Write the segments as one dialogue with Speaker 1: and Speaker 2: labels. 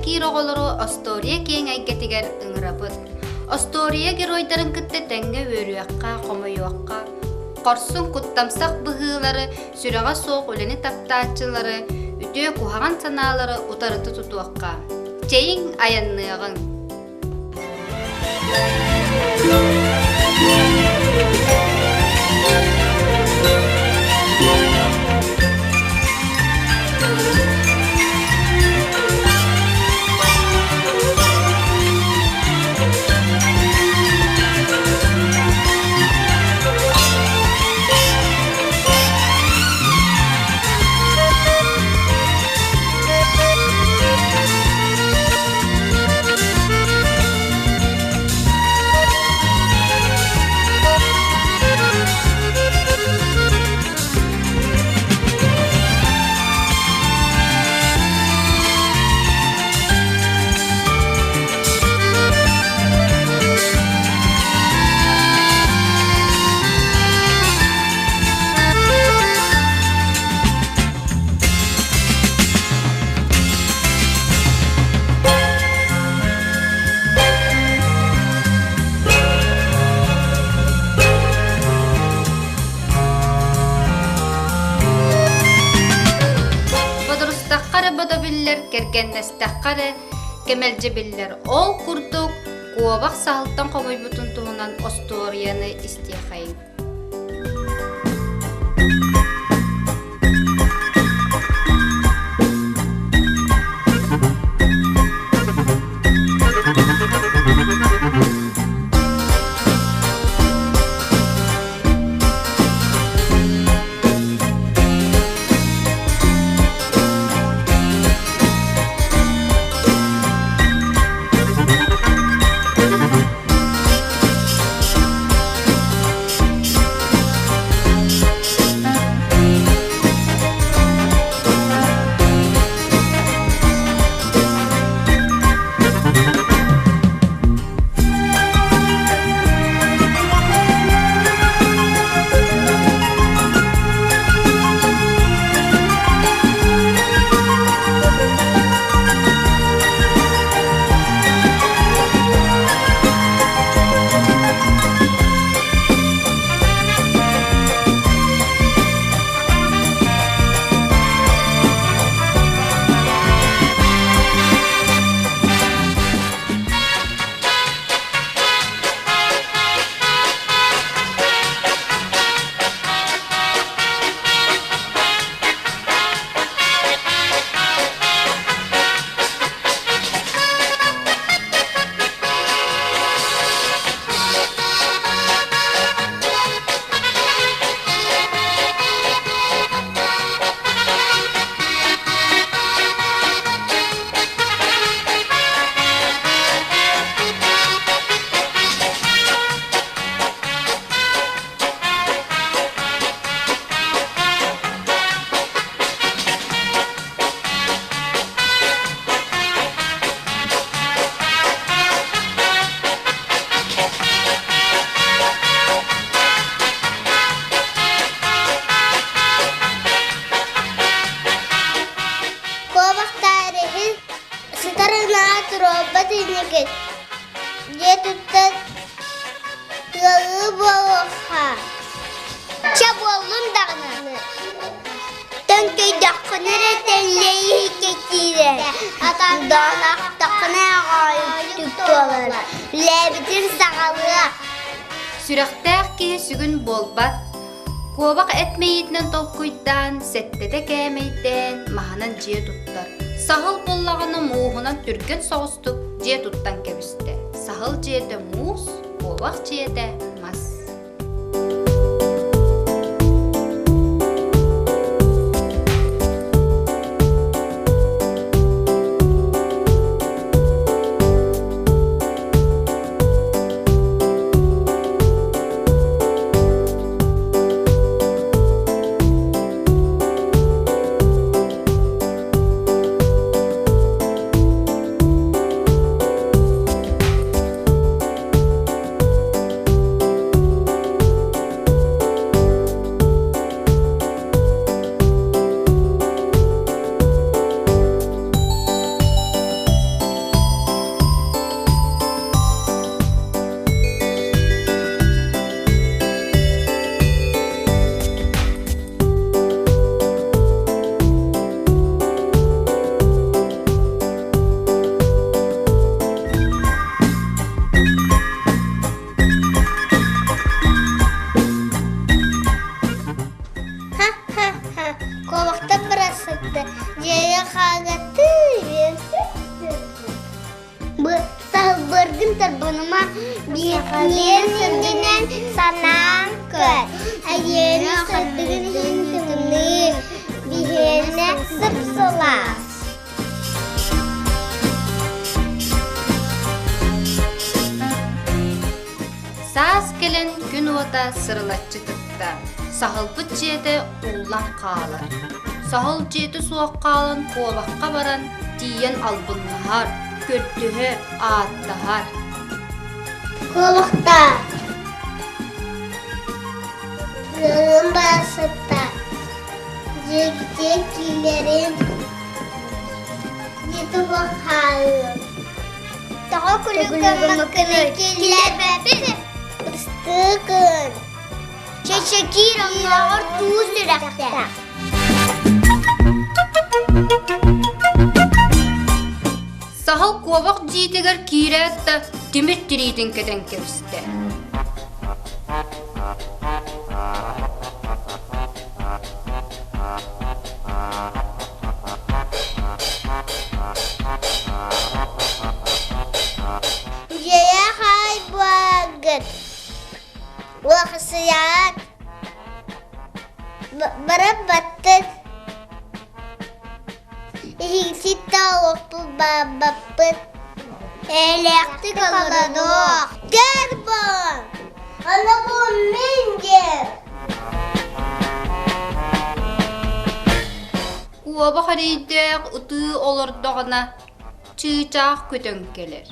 Speaker 1: Киир оҕолору остуоруйа киэҥ эйгэтигэр ыҥырабыт. Остуоруйа геройдарын кытта тэҥҥэ үөрүөххэ, хомойуохха, хорсун куттамсах быһыылары, сүрэҕэ суох үлэни таптааччылары, үтүө куһаҕан санаалары утарыта тутуохха. Чэйиҥ айанныаҕыҥ! Бодорустахха эрэ бодо биллэр, кэргэннэстэххэ эрэ кэмэлдьи биллэр. Ол курдук куобах саһылтан хомуйбутун туһунан остуоруйаны истиэхэйиҥ.
Speaker 2: Куобахтаары иһин сытар ынаҕа туруорбат инигит дьиэ туттан Ыаллыы буолуохха, чэ буоллун даҕаны, төҥкөйдөххүнэ эрэ тэллэй иһиккэ киирэр, атаандаҕынахтаххына оҕоойуктук туолар, үлээбитин саҕалыа.
Speaker 1: Сүрэхтээх киһи сүгүн буолбат, куобах эт мэйиитинэн толкуйдаан, сэттэтэ кээмэйдээн, маһынан дьиэ туттар. Саһыл буоллаҕына мууһунан түргэн соҕустук дьиэ туттан кэбистэ. Саһыл дьиэтэ муус, куобах дьиэтэ мас.
Speaker 2: Хаҕатыы Саһылбыргын тарбаныма биир сиргинэн санаан көр. Эйиэнэ хардыгын иһин тымныы, биһиэнэ сып-сылаас.
Speaker 1: Саас кэлэн күн уота сырылаччы тыкта, саһылбыт дьиэтэ ууллан хаалар. Саһыл дьиэтэ суох хаалан куобахха баран тиийэн албыннаһар, көрдөһөр, ааттаһар.
Speaker 2: Куобахта Ыалым барсытта Дьиэ киилэрин дьиэтэ хаалыым Тоҕо күлүгүммаккыный киллэрбэппин Ыстыкын Чэчэкиир оннооҕор туус үрэхтээх
Speaker 1: Саһыл куобах дьиэтигэр киирээт да тимир тириитин кэтэн кэбистэ.
Speaker 2: Дьиэ хаайбагыт Уохсуйаат Баран баттыт Иһиҥситтэ олохпут баабаппыт Элэхтик олородуох Көр буолан Аны бу мин диэн
Speaker 1: Куобах эрэйдээх ытыы олордоҕуна чыычаах көтөн кэлэр.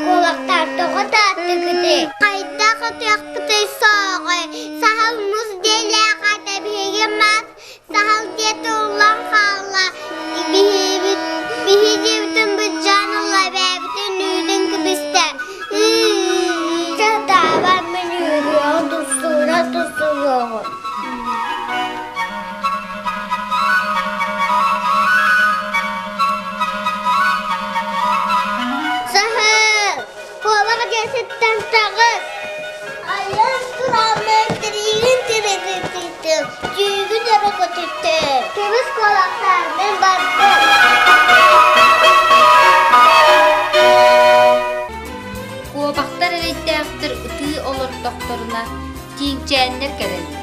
Speaker 2: Кулактар тоҕо тааттыгытый? Хайдах ытыахпытый сооҕой? Саһыл мус диэлээх ата биһиги мас саһыл диэтэ уллан хаалла. Биһибит биһигибитин быдьаан ылла эбээбитин үүтүн кыбыстэ. Сатаабат мин үүрүөҕү тустуура тустуоҕу. Саһыл, куобах дьиэтиттэн таҕыс. Айан тураммын тириигин тирититтим, түүгүн өрө көтүттүм. Көмүс куолахтар, мин бардым.
Speaker 1: Куобахтар эрэйдээхтэр ытыы олордохторуна тииҥчээннэр кэлэллэр.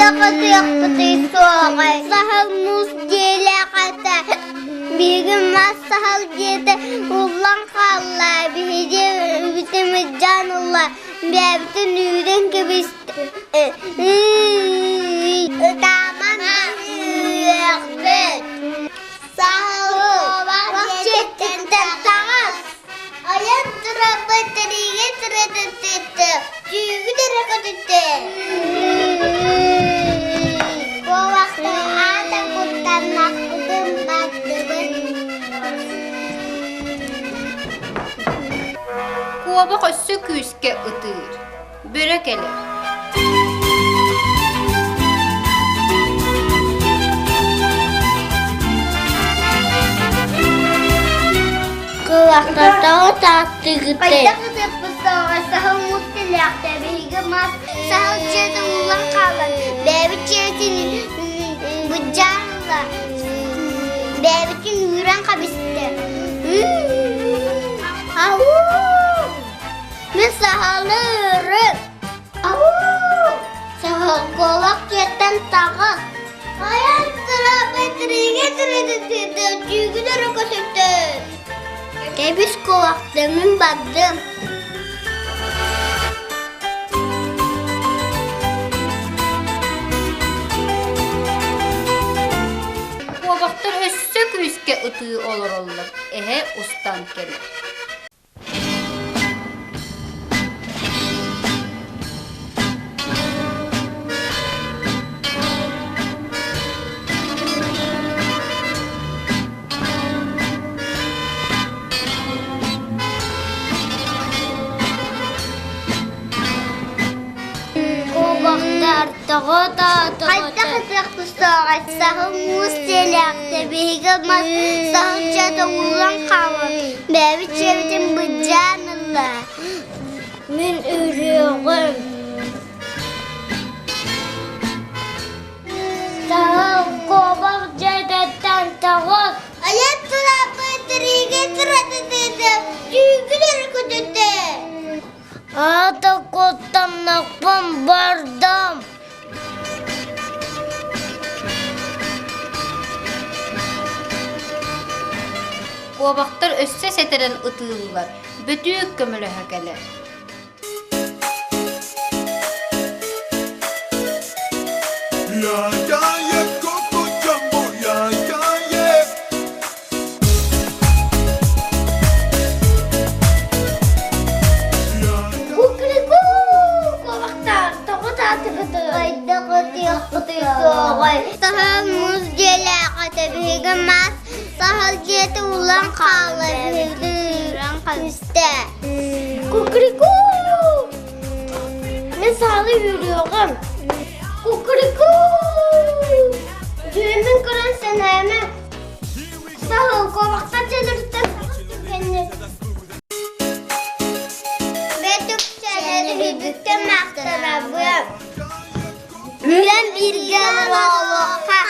Speaker 2: Хайдах ытыахпытый суоҕай? Саһыл муус дьиэлээх этэ. Биһиги мас саһыл дьиэтэ уллан хаалла. Биһиги үбүтүмүдьаан ылла. Бэйэбитин үүрэн кэбистэ. Ытааман үөхпүт. Саһыл дьиэтиттэн таҥас. Айан турарбыт тэриигэ тырытыттыытты, түүгү эрэ көтүттэ. Буолахтар аата куттаннахпытын бардыбыт.
Speaker 1: Куобах өссө күүскэ ытыыр. Бөрө кэлэр.
Speaker 2: Кылахтартаҕы тааттыгыты. Хайдах ытыппыттааҕа саһыл муус тилээхтэ биһиги мас саһыл дьиэтин уллан хаалан бэйэбит дьиэтин быдьаан ылла бэйэбитин үүрэн хабистэ. Ау! Мин саһалыырым. Ау! Саһылколох дьиэттэн таҕыс. Айан тыраппытырыга тырытытыты түүгүн өрө көтүттэ. Кэбис кулахты мин бардым.
Speaker 1: Куобахтар өссө күүскэ ытыы олороллор, эһэ устан кэлэр.
Speaker 2: Хайдах ытыахпыстааҕай саһыл муус сиэлээхтэ биһиги мас саһылчата ууллан хаалан бэйэбит дьиэбитин быдьаан ылла. Мин үрүөҕүм. Саһыл куобах дьиэтиттэн таҕыс. Айан тураппыт тириигэ тыратытыыта түүгүлэр көтүтэ. Аата куттаннахпын бардым.
Speaker 1: Куобахтар өссө сэтэрэн ытыыллар, бөтүүк көмөлөһө кэлэр.
Speaker 2: Саһыл муус дьиэлээх этэ биһиги мас саһыл дьиэтэ улан хаалла биһиги үстэ. Кукурику! Мин саһылы үүрүөҕүм. Кукурику! Дьүөммүн көрөн сэнээмэ. Саһыл куобахтар дьиэлэриттэн саһыл түргэнник. Бөтүкчэлэр махтанабыам. Үлэм бииргэ олоруохха.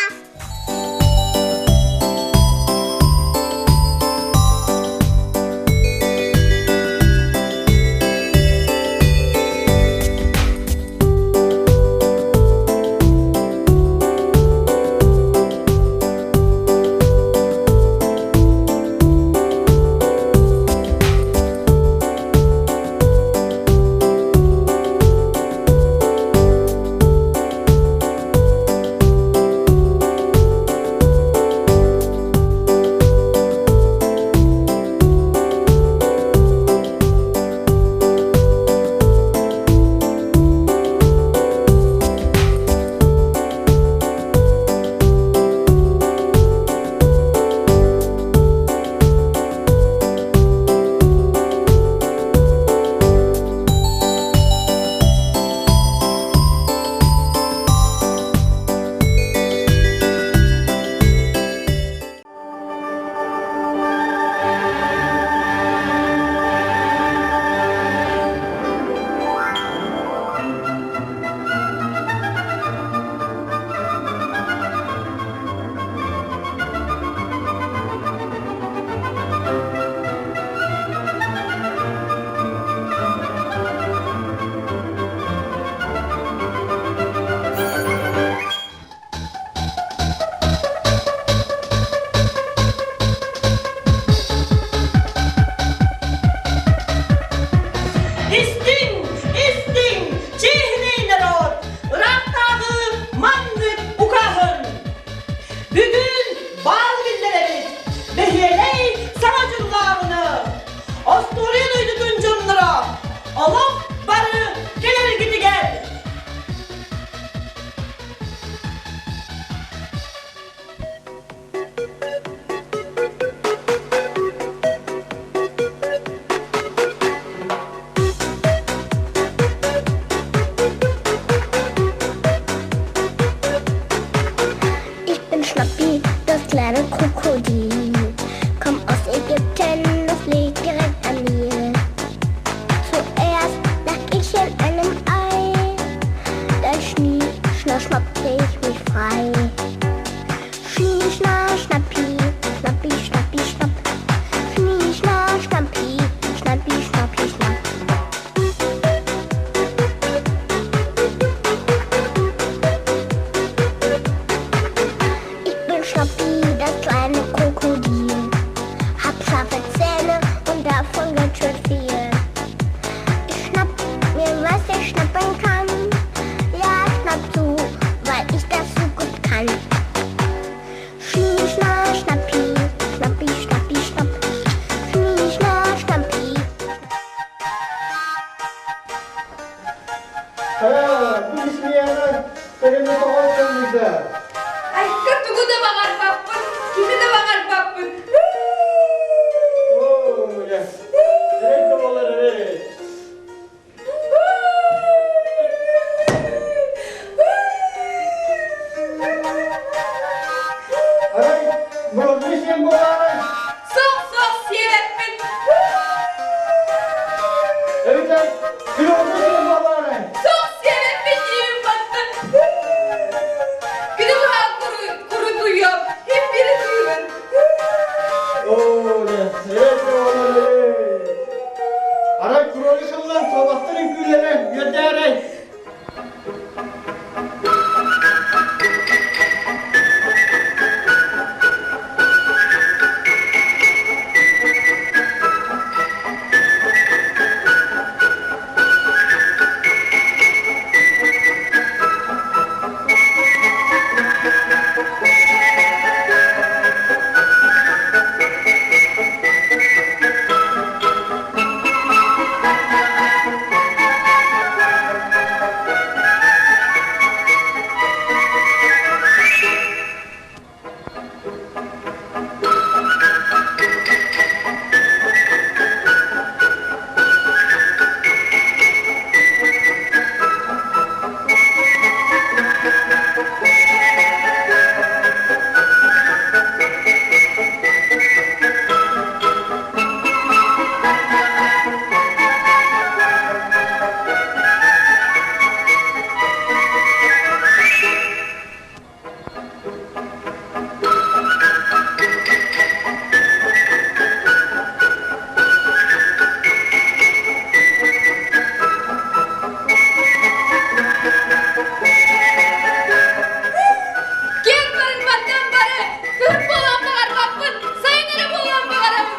Speaker 2: Krokodil. Hab scharfe Zähne und davon ganz schön viel. Ich schnapp mir, was ich schnappen kann. Ja, schnapp zu, weil ich das so gut kann. Schnie, schna, schnappi, schnappi, schnappi, schnapp. Schnie, schna, schnappi.
Speaker 3: Бу смена переносится.
Speaker 4: Айка тугу да баҕарбаппын, кими да баҕарбаппын.
Speaker 3: Оо, дьэ. Эрэй да буолар эрэй. Арай, мурунну сиэн буолаарай?
Speaker 4: Сох-сох сиэбэппин.
Speaker 3: Эбэтэр пилоту сиэн буолаарай?
Speaker 4: Сох сиэбэппин диибин баттан. Күнү быһа курутуйуом, хим бири тыыбын.
Speaker 3: Оо, дьэ, эрэй да буолар эрэй. Арай куруолу сыллан суобастар үҥкүүлэрэ үөрдээрэй.
Speaker 4: Киэҥ барын баттан бары, кыһын буолуон баҕарбаппын, сайын эрэ буолуон баҕарабын.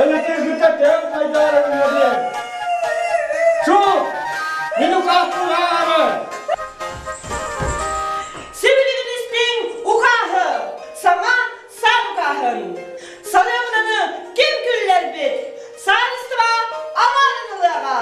Speaker 3: Өлөтү кытта хайдаарар диэн. Чу! Мин укаастугаары!
Speaker 5: Сибилигин истиҥ укааһы, саҥа саҥ укааһын. Саныамынаны ким күллэрбит? Саарыстыба амаанын ылыаҕа.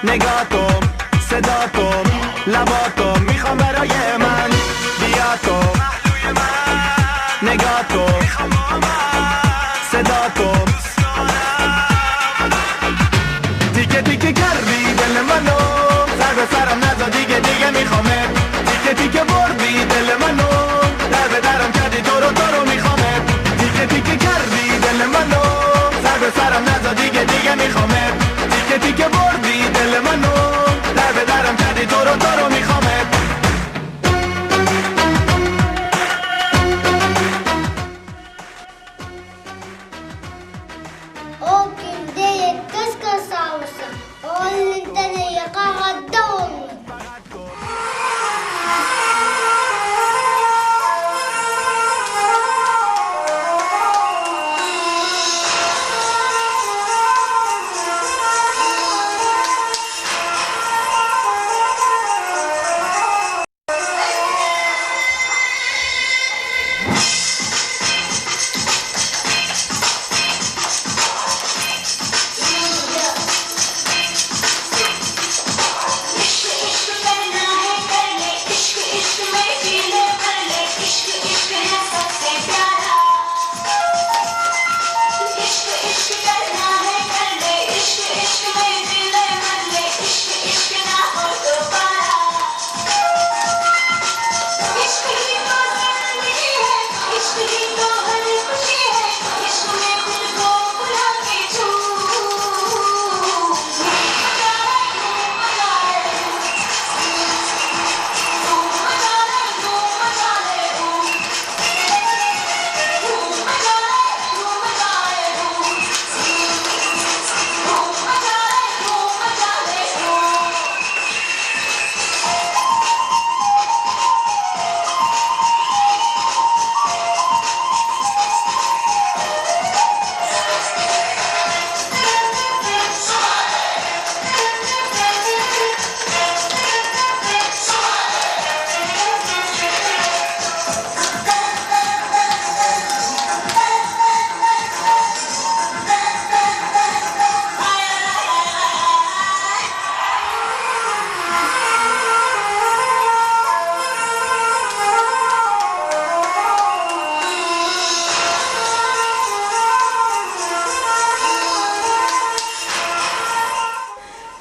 Speaker 6: نگاتم صداتم لباتم میخوام برای من بیا تو نگاتم صداتم تیکه تیکه کردی دل منو سر به سرم نزا دیگه دیگه میخوامت تیکه تیکه بردی دل منو در به درم کردی تو رو تو رو میخوامت تیکه تیکه کردی دل منو سر به سرم نزا دیگه دیگه میخوامت تیکه تیکه بردی دل منو در به درم کردی تو رو تو رو میخوامت
Speaker 2: Ол күндэ иккис кырсаабыса, ол иннинтэн эйиэхэ аҕарда буоллун.
Speaker 7: इश्क इश्क करना है कर ले इश्क इश्क में जी ले कर ले इश्क इश्क है सबसे प्यारा इश्क इश्क करना है कर ले इश्क इश्क में जी ले मर ले इश्क इश्क ना हो दोबारा इश्क ही तो जिंदगी है इश्क ही तो हर खुशी है इश्क में खुद को भुला के छू मजा मजा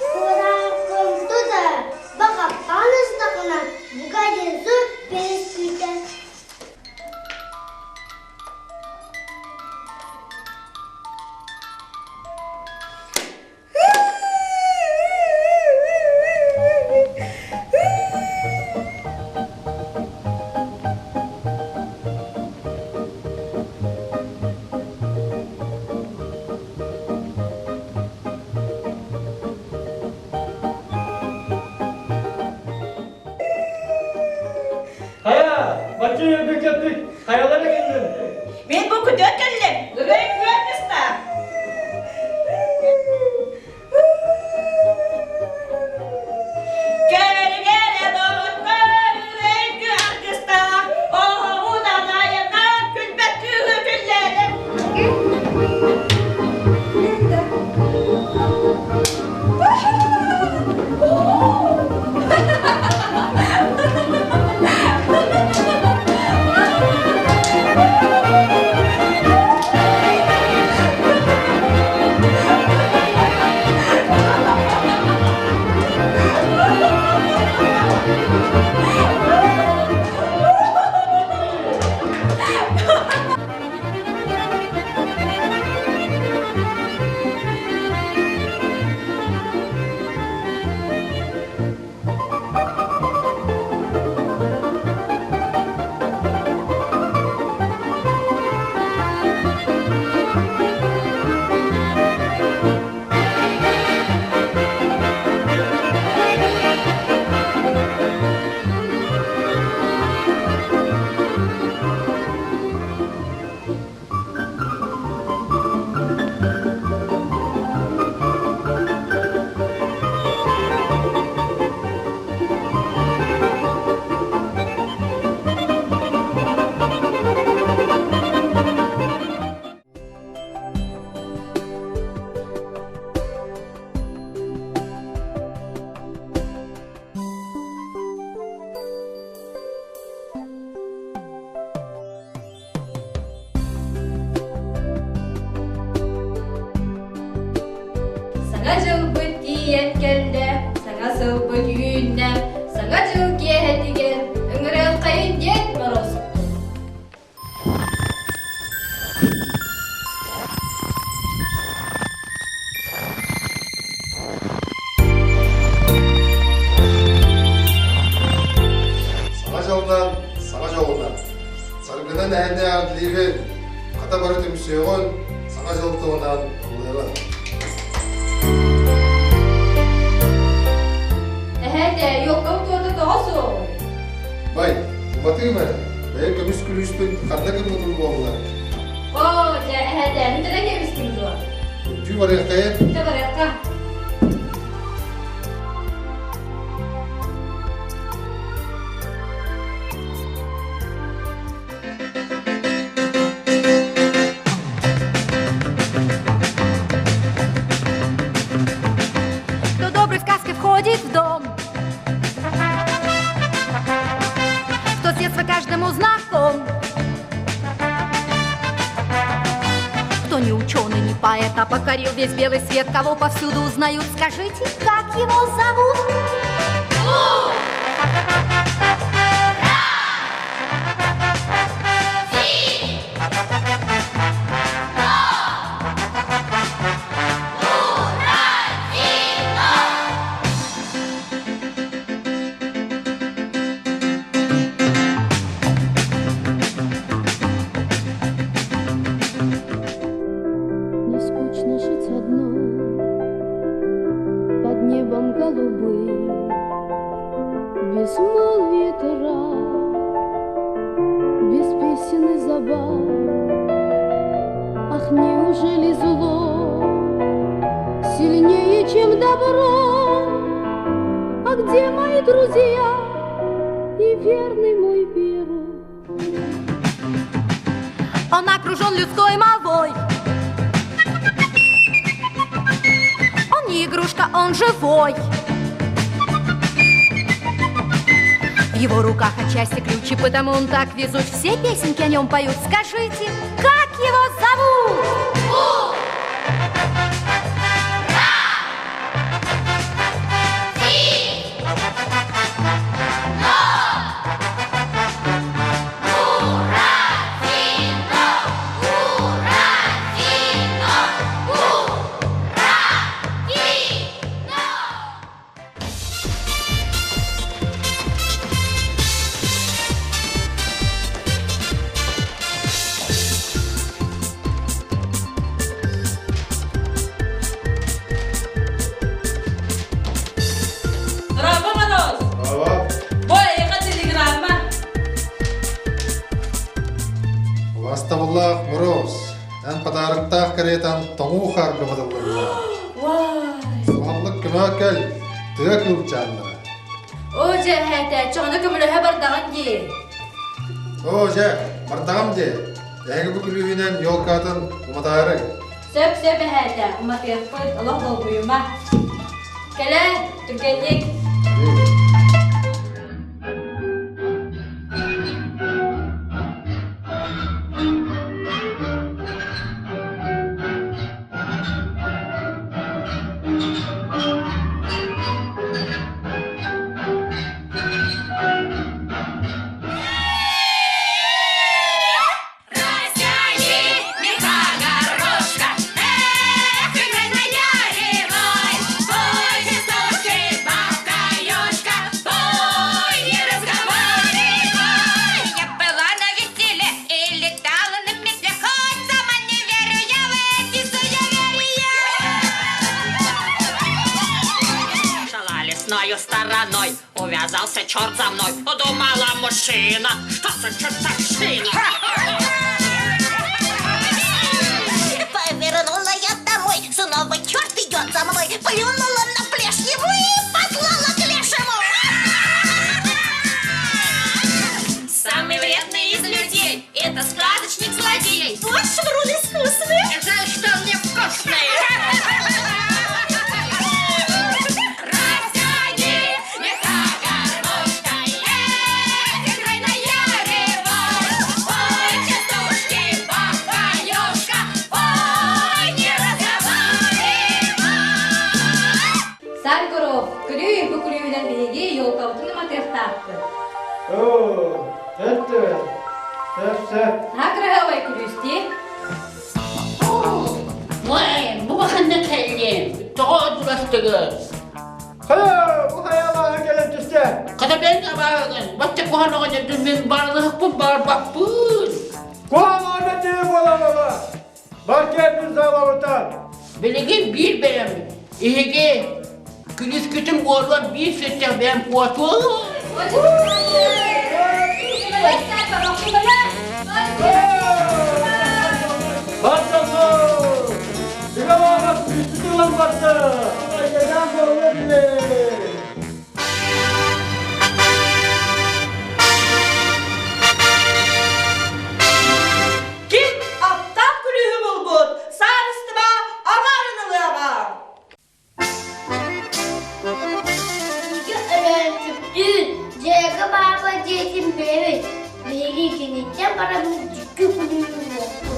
Speaker 2: Курааккын да, баҕаппаан ыстахына, бука диэн сүр күүтэр.
Speaker 3: Хайа, бачча үөрбүт көппүт, хайалара кэллин?
Speaker 5: Мин бу күтүөт кэллим, ырай күөн Кэргэрэ доҕоттор ырай аргыстаах, оһоҕун анайынан күлбэт кыыһы күллэрим.
Speaker 4: тиийэн кэллэ, саҥа сылбыт үүннэ, саҥа дьыл киэһэтигэр ыҥырыаххайын диэн Моруоспутун.
Speaker 8: Саҥа дьолунан, саҥа дьолунан! Саргынан эһэни ардыыбын, хата бары түмсүөҕүн, саҥа дьыл туһунан ыллыаҕын.
Speaker 4: Эһээтэ, юбкам туота тоҕо суоҕуй?
Speaker 8: Бай, уматыым эрэ, бэйэ көмүс күлүүспүн ханна гыммытым буолла?
Speaker 4: Оо, дьэ, эһээтэ, бүтэрэн кэбистиҥ дуо?
Speaker 8: Үрдүү барыаххайын.
Speaker 4: Чэ, барыахха.
Speaker 1: Кто добрый в сказке входит в дом, Кто с детства каждому знаком, Кто не ученый, не поэт, а покорил весь белый свет, Кого повсюду узнают, скажите, как его зовут?
Speaker 9: Не скучно жить одной под небом голубым, В безмолвии трав, без песен и забав. Ах, неужели зло сильнее, чем добро? А где мои друзья и верный мой Беру?
Speaker 1: Он окружен людской молвой. Он не игрушка, он живой. В его руках отчасти ключи, потому он так везуч. Все песенки о нем поют. Скажите, как его зовут?
Speaker 5: Дорообо, Мороз!
Speaker 8: Браво!
Speaker 5: Бу эйиэхэ телеграмма.
Speaker 8: Убаастабыллаах Мороз, эн подароктаах кэриэтэн тоҥуу хаарга батыллынна. Суһаллык көмө кэл, тыа кыылчааннара.
Speaker 4: Оо, дьэ, эһээтэ, чоҕуна көмөлөһө бардаҕын дии.
Speaker 8: Оо, дьэ, бардаҕым дии. Эһиги бу күлүүһүнэн елкатын уматаарыҥ.
Speaker 4: Сөп, сөп, эһээтэ, уматыахпыт, олох долгуйума. Кэлэ, түргэнник.
Speaker 7: Растяни меха горошка, эх, играй на яревой. Пой, частушки, бабка ёшка, пой, не разговаривай. Я была на веселе и летала на метле, хоть сама не верю я в эти суеверия. Шла лесною стороной, увязался черт за мной, Думала мужчина, что за чертовщина.
Speaker 2: Повернула я домой, снова черт идет за мной, плюнула на плешь ему и послала к лешему.
Speaker 7: Самый вредный из людей – это сказочник-злодей.
Speaker 5: Вот швырун искусный.
Speaker 7: Жаль, что он невкусный. Растяни меха гармошкой, эх, играй на яревой. Пой, частушки, бабка ёшка, пой, не разговаривай.
Speaker 4: Саргоров, күлүү бу күлүүнэн биһиги елкабытын уматыахтаахпыт.
Speaker 3: Оо, это, сөп-сөп.
Speaker 4: Наһаа кыраһыабай күлүүс дии.
Speaker 10: Ой, бу ханна кэллим? Тоҕо одурастыгыт?
Speaker 3: Хайа, бу хайалааһы кэлэн түстэ.
Speaker 10: Хата бэйэҥ абааһыгын, бачча куһаҕан оҕонньордун мин баарлаһыкпын баарбаппын.
Speaker 3: Куһаҕан этии буолан ыла. Бар кэлбин саалабыттан.
Speaker 10: Билигин биир бэйэм иһиги күнүскүтүн уоруон биир сүттэх бэйэм куотуо.
Speaker 3: Бардаммын! Бигэ күстү ылан барда! Айдаан буолла били!
Speaker 5: Ким аптаах күлүүһү булбут, саарыстыба аҥаарын ылыаҕа.
Speaker 2: Биһиги өлөөччүктүүн, дьиэгэ бааба дьиэтин билэбит. Биһиги киниттэн барабыт дьүккү күлүүһү буолбут.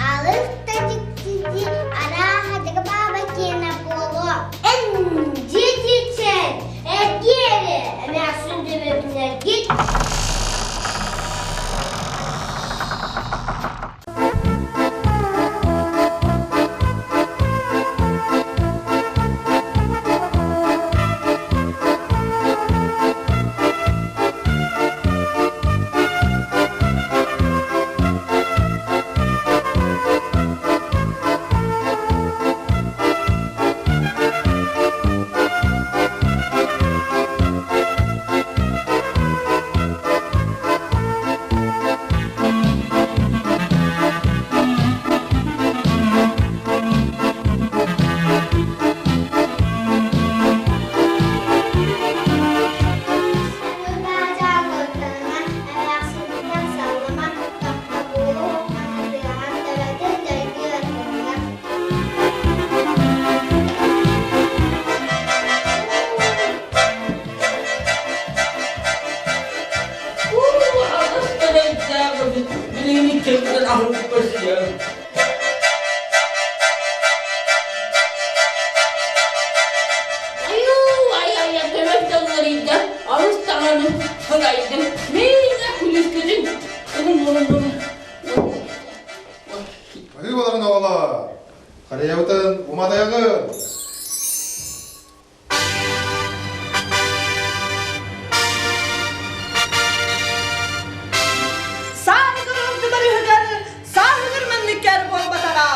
Speaker 2: Алыс да дьиктити арааһа дьыгыбаба киэнэ буолуо. Эн дьиэтичэн эргиэри эмээхсин төбөтүнэргит.
Speaker 10: Билигин кэлбитин аһылык көрсүө. Айуу, ай ай ай төбөм дьалларыйда, алыс даҕаны сылайдым. Миинэ күлүскүтүн, ылын ылын ылын.
Speaker 8: Бары боларын оҕолор, харыйабытын уматайаҕын.
Speaker 5: Сааһыгар ордубар үһүгэр, сааһыгар манныккар буолбатаҕа.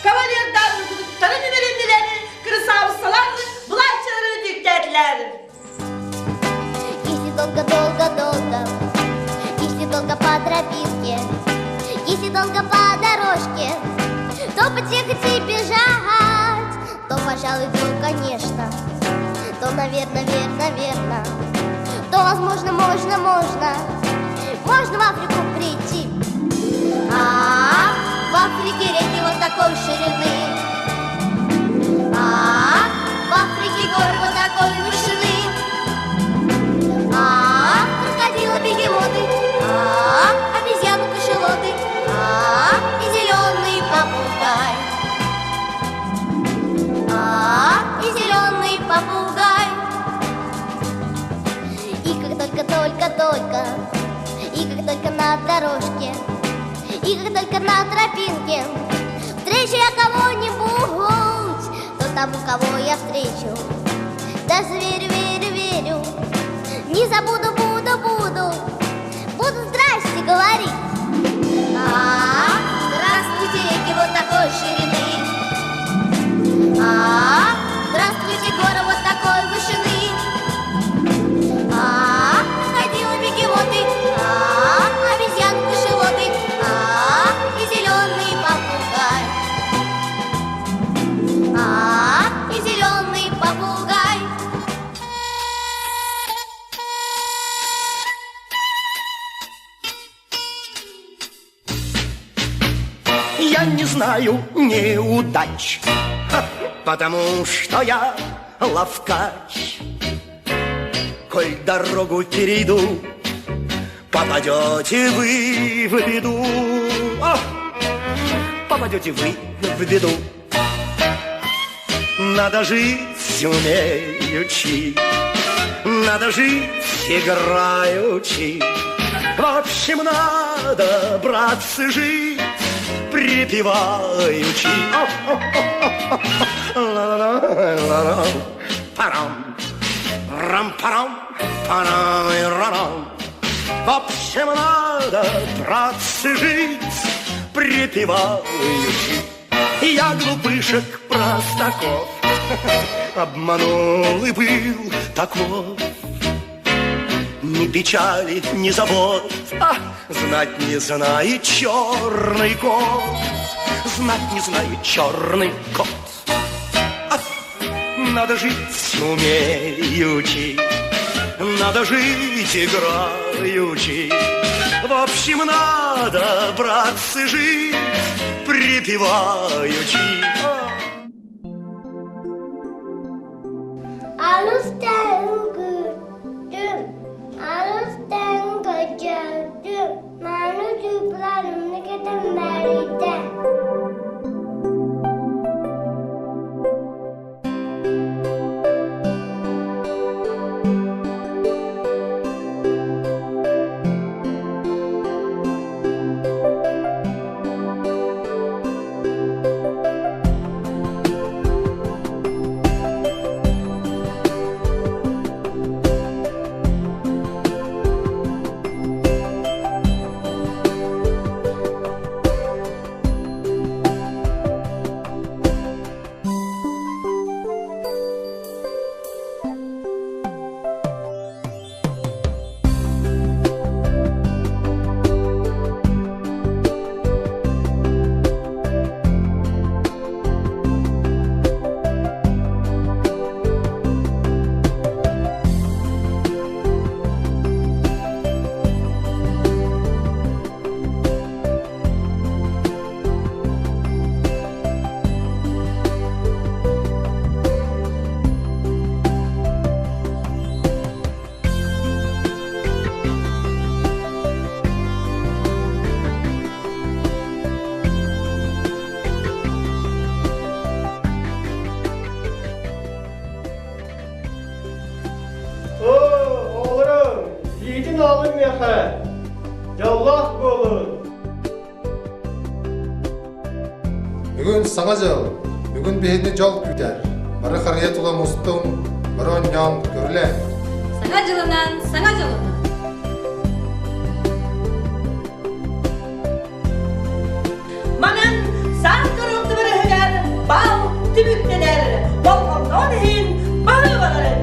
Speaker 5: Кавалердар кутуктарын имэриннилэр, кырасаабыссалар былааччалары үтүктээтилэр.
Speaker 2: Если долго-долго-долго, если долго по тропинке, если долго по дорожке, то потехать и бежать, то, пожалуй, то, конечно, то, наверное, верно, верно, то, возможно, можно, можно, можно в Африку прийти. А в Африке реки вот такой ширины, а в Африке горы вот такой вышины. А крокодилы, бегемоты, а обезьяны, кашалоты, а и зеленый попугай. А и зеленый попугай. И как только, только, только, и как только на дорожке, и как только на тропинке встречу я кого-нибудь, то тому, кого я встречу, даже верю, верю. Не забуду, буду, буду, буду здрасте говорить. А, здравствуйте, реки вот такой ширины. А, здравствуйте, горы вот такой вышины. А, крокодилы, бегемоты, а, обезьянка, шелоты, а, и зеленый попугай. А, и зеленый попугай.
Speaker 6: Я не знаю неудач, потому что я ловкач. Коль дорогу перейду, попадете вы в беду. О, попадете вы в беду. Надо жить умеючи, надо жить играючи. В общем, надо, братцы, жить припеваючи. Парам, рам-парам, парам-рам. В общем, надо, братцы, жить припеваючи. Я глупышек простаков обманул и был таков. Ни печали, ни забот, а знать не знает черный кот, знать не знает черный кот. А, надо жить умеючи, надо жить играючи. В общем, надо, братцы, жить припеваючи.
Speaker 2: Алыс көрдүм, алыстан көчөдүм, мааны чупларымны кетем бәрите.
Speaker 3: Оо, оҕолорум, иитин аалыҥ миэхэ, дьоллоох буолун!
Speaker 8: Бүгүн Саҥа дьыл, бүгүн биһигини дьол күүтэр. Бары харыйа тула мустуҥ, бары оонньоон көрүлээ.
Speaker 4: Саҥа дьылынан, саҥа дьолунан!
Speaker 5: Манан саас кырылтыбырыһыгар бал түмүктэнэр, болҕомтоҕун иһин баһыыбаларын!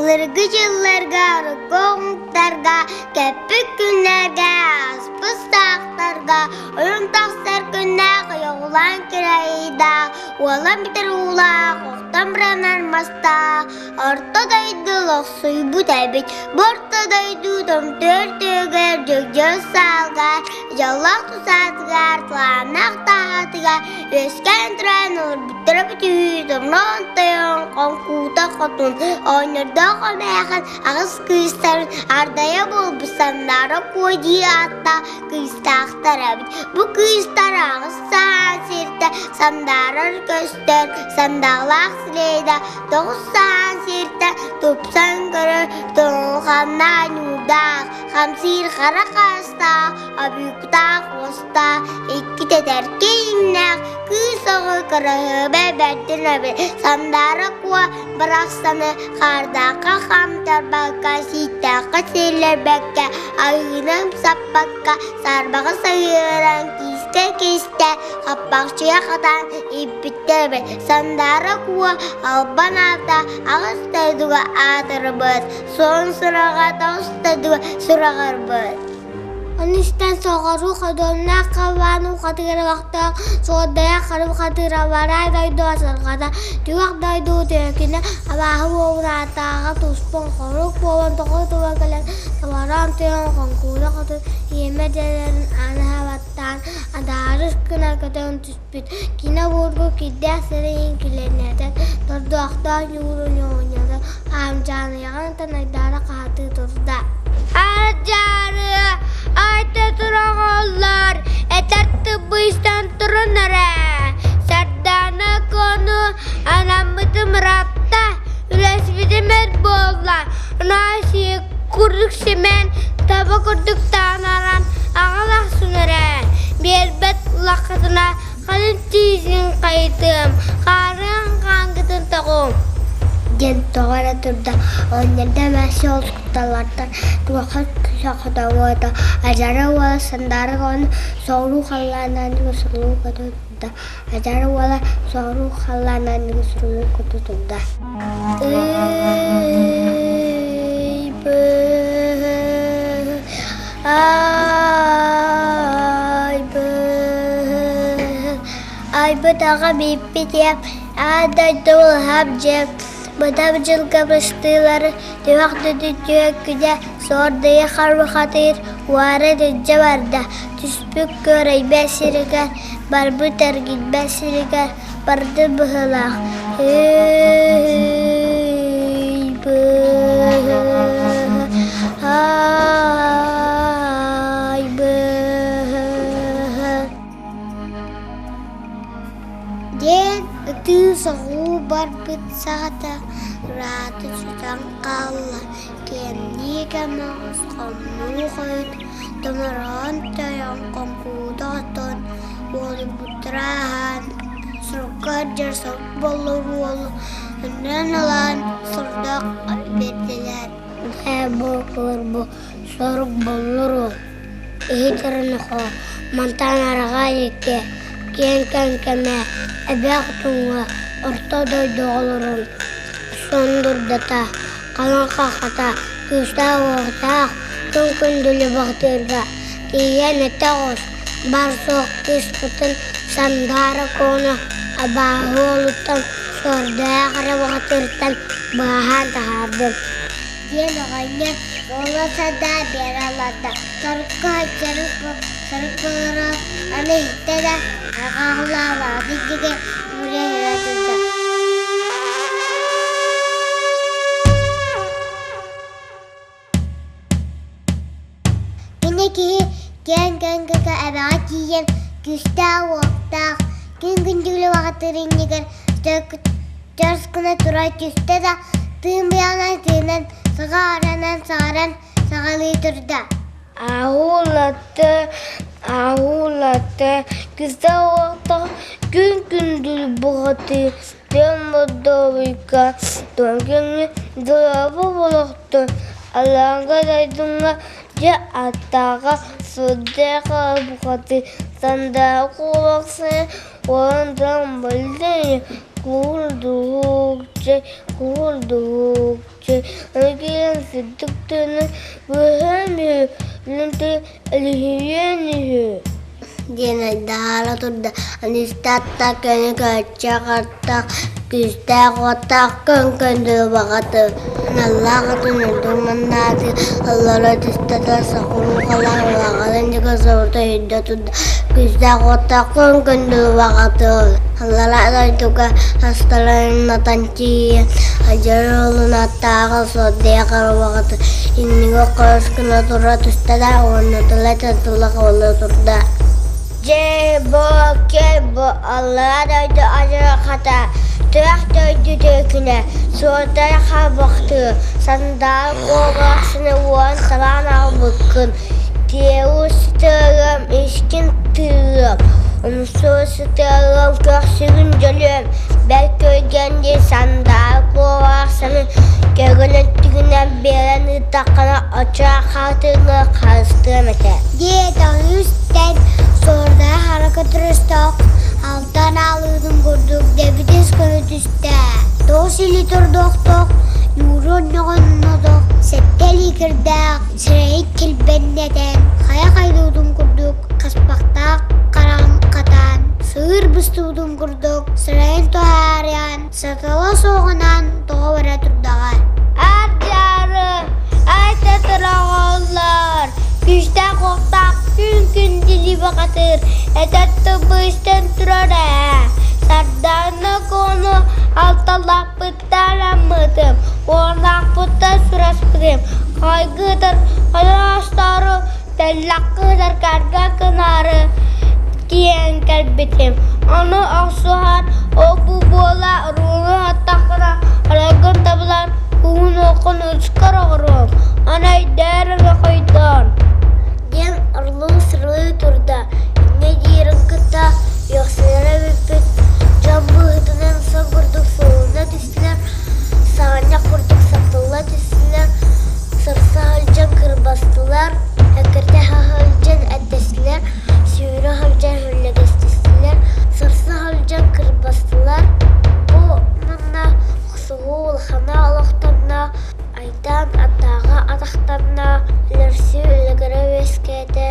Speaker 2: Былыргы дьылларга, урукку омуктарга, кэппит күннэргэ, ааспыт саахтарга, ойон тахсар күннээх, ойоҕулаан кирэйдээх, уолан бүтэр уулаах, охтон быранар мастаах, орто дойду лохсуйбут эбит. Бу орто дойду томтор түгэр, дьөгдьөр саалгар, дьоллоох тусаатыгар, туһааннаах таһаатыгар үөскээн туран олорбуттара бүтүһүү томноон тойон хоҥкуута хотун оонньордоох эмээхин аҕыс кыыстарын ардайа буолбут саннаара куо дии ааттаах кыыстаахтар эбит. Бу кыыстар аҕыс саһаан сиртэ сандаарар көстөр сандаалаах сирэйдэ тоҕус саһаан сиртэ тупсан көрөр тоҥханнаах ньуурдаах хамсыыр хара хаастаах обуйуктаах уостаах икки тэтэркэй иҥнээх кыыс оҕо кыраһыабай бэрдин эбит Сандаара Куо барахсаны хаардаахха хаамтарбакка, сииктээххэ сиэллэрбэккэ, аһыыны ымсаппакка, саарбаҕы сайыаран киискэ кистэ, хаппахчыйа хатаан ииппиттэр эбит. Сандаара Куо албан аата аҕыс дойдуга аатырбыт, суон сураҕа тоҕус дойдуга сураҕырбыт.
Speaker 11: Ону истэн соҕуруу ходуоннаах халлаан ухатыгар олохтоох суордайа харым хатыыра бараа дойду асырҕата түгэх дойду түөкүнэ абааһы буолунаатааҕа туспун хорук буолан тоҕо тула кэлэн товараан тыан хоҥкуура хотун иэмэ дьэлэрин аана баттаан адаарыс гына көтөн түспүт кини обургу кирдээх сирэйин килэнэтэн тордоохтоох ньуурун оонньотон аамдьааныйаҕын танайдаара хаһатыы турда
Speaker 2: Ардьаарыа, айта тураҕаллар, этэр тыбыйсан туран эрэ. Сардаана кону анаммытым ыраатта, үлэспитим эр буолла. Наасик курдук симэн, таба курдук таанаран аҕалахсын эрэ. Биэрбэт улаххатына Халын тиисин хайытыам, хаарыан хаангытын тоҕуом
Speaker 11: диэн тоҕо эрэ турда. Оҕонньордо эмээхсин ол кутталлартан туохха сохотоҥуота Адьара уола сандаара оҕону соҕуруу халлааннаан сурулуу көтө турда. Адьара уола соҕуруу халлааннаан сурулуу көтө турда.
Speaker 2: Айбыт аҕа бииппит ийэм аан дойду улахан дьиэм быдан дьылга быстыылары түһэх түтү күнэ суордайы харбахатыыр уара илдьэ барда түспүт күөрэйбэт сиригэр барбыт эргийбэт сиригэр барды быһыылаах
Speaker 11: Диэн ытыы-соҕуу барбыт саҕата ыраата сүтэн хаалла, кэмниэ кэмэҕэс хомнуу хойут томороон тойон хоҥкуута отон уолуйбуттара ааһан сурукка сылдьар сорук боллур уолу ыныран ылан сордоох биэрдилэр. Ээ бу бу сорук боллур уол иһит эрэ мантан араҕа иликкэ киэҥ кэҥкэмэ эбээх туҥҥа орто дойду олорон сондурдата халыҥ хаххата күүстээх-уохтаах күн күндүлү бахтыырга тиийэн этэ оҕус бар суох кыыспытын Сандаара Куону абааһы уолуттан суордаах эрэ бухатыыртан быыһаан таһаардым
Speaker 2: диэн оҕонньор уола садаа биэрэ олордо. Сорукка сорукка олорон аны иһиттэ да аҕаҕылаабаҕа диэки үрэ-үрэ турда. Кини киһи киэҥ кэҥкэкэ эбэҕэ тиийэн күүстээх-уохтаах күн күндүлү баҕатырынньыгар чөрс гына тура түстэ да тыын быйаҕынан тыынан саҕаранан саҕаран саҕалыы турда.
Speaker 11: Аһуулатты, аһуулатты, күүстээх-уохтаах күн күндүл бухатыы Тыам бордовуйка туон дулаба болохтун алаанга дайдуҥҥа дьэ аттааҕа сүрдээх бухатыы сандаа куолаксыйа уолан туран бэлдэ куурдуһук Чэй куурдук чэй аны киирэн сырдык тыынын быыһаан үһү, үлүнтэ үлүһүйүөн үһү
Speaker 2: диэн айдаара турда. Анистааттаах көнө көччөх аттаах, күүстээх уоттаах күн көндүрү баҕаты, аналлаах атын үрдүк маннааты, аллара түстэ сокуруукалаах улаҕатын диэки сорута өйдө турда. Күүстээх уоттаах күн көндүрү баҕаты, аллара дойдуга астарынатан тиийэн, адьыр уолун аттааҕы суордайа харабаҕаты иннигэ хорос гына тура түстэ да уонна тыла тылла хабылла турда.
Speaker 11: Дьэ, бу кэл бу аллара дойду адьырҕата, туох дойду түөкүнэ, суордай хабахтыы, сандал куобахсыны уон табаан аҕалбыккын, тиэус сытыарыам, искин тыырыам, умсуу сытыарыам, көхсүгүн дьөлүөм, бэл көргөн дии сандал куобахсыны көгүн өттүгүнэн биэрэн ыыттаххына оччо хаатыҥҥа харыстыам этэ.
Speaker 2: Диэтэ үстэн суордаах хара көтөрөстөөх алтан аалыытын курдук дэбитис көрө түстэ. Тоҕус илии тордохтоох, ньууру онньоҕоннотох, сэттэ илии кирдээх, сирэйин килбэннэтэн, хайа хайдыбытын курдук хаспахтаах хараҕын хатаан, сыыр быстыбытын курдук сирэйин туһаарыйан, сатала суоҕунан тоҕо бара турдаҕа.
Speaker 11: Ар-дьаары, айта тураҕаллар, күүстээх уохтаах күн-күн дилибакатыр, этэр тыбыстан турар ээ. Сардаана кону алталаахпыттан аммытым, уоннаахпыттан сураспытым, хайгытар хараастары тэллэххытар карга кынаары тиийэн кэлбитим. Ону охсуһан ол-бу буола урууну аттаххына арайгын табылан уһун-уоххун ускар оҕоруом, аны өйдөөр эмэ хойдоон
Speaker 2: диэн орлуу-сырылыы турда. Инньэ диирин кытта үөхсэлэрэ бүппүт дьон быһыытынан сон курдук суолуна түстүлэр, саҕынньах курдук сатылла түстүлэр, сырса сылдьан кырбастылар, эккирэтэ сылдьан эттэстилэр, сүүрэ сылдьан үллэгэстистилэр, сырса сылдьан кырбастылар. Бу манна охсуһуу улахана олохтонно, айдаан ардааҕа атахтанна, өлөрсүү үлэгэрэ үөскээтэ,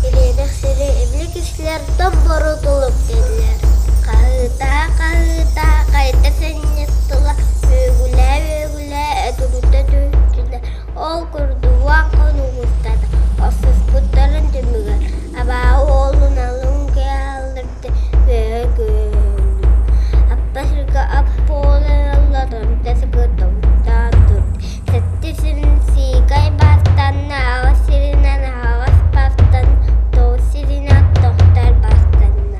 Speaker 2: ириэнэх сири имили кистилэр, томбору тулук диэтилэр.
Speaker 11: Хаһыытаа-хаһыытаа хайта сэнньэстилэр, үөгүлээ-үөгүлээ этурутта түстүлэр. Ол курдук хонугуттара охсуспуттарын түмүгэр абааһы уолун алын кыһалларда үөһэ күөлүн аппа сиргэ ап буолан ылла тонто тобуктаан турда сэттэ сирин сиикэй бастанна аҕыс сиринэн аһаҕас бастан тоҕус сиринэн тохтор бастанна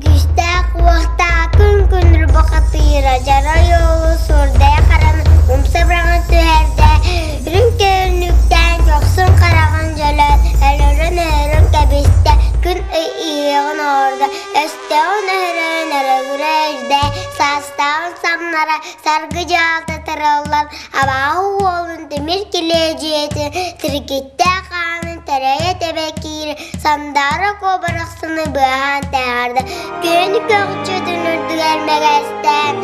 Speaker 2: Күүстээх уохтаах күн күнүр бухатыыра дьара уолу суурдайа хараны умса быраҕан түһэрдэ, үрүҥ көөннүктээн көхсүн хараҕын дьөлөөн, өлөрөн-өһөрөн кэбистэ, күн ый иһиэҕин оһордо, өстөөҕүн өһөрөн өрөгүрэ үрдэ, саастааҕын самнара саргы дьаалта тырыллан, абааһы уолун тимир килиэдьийэтин тиргиттээх хаанын тэрэйэ тэбэ киирэ Сандаара куобарахсыны быаһаан таһаарда, күн көҕчүтүн үрдүгэр мэгэстээн,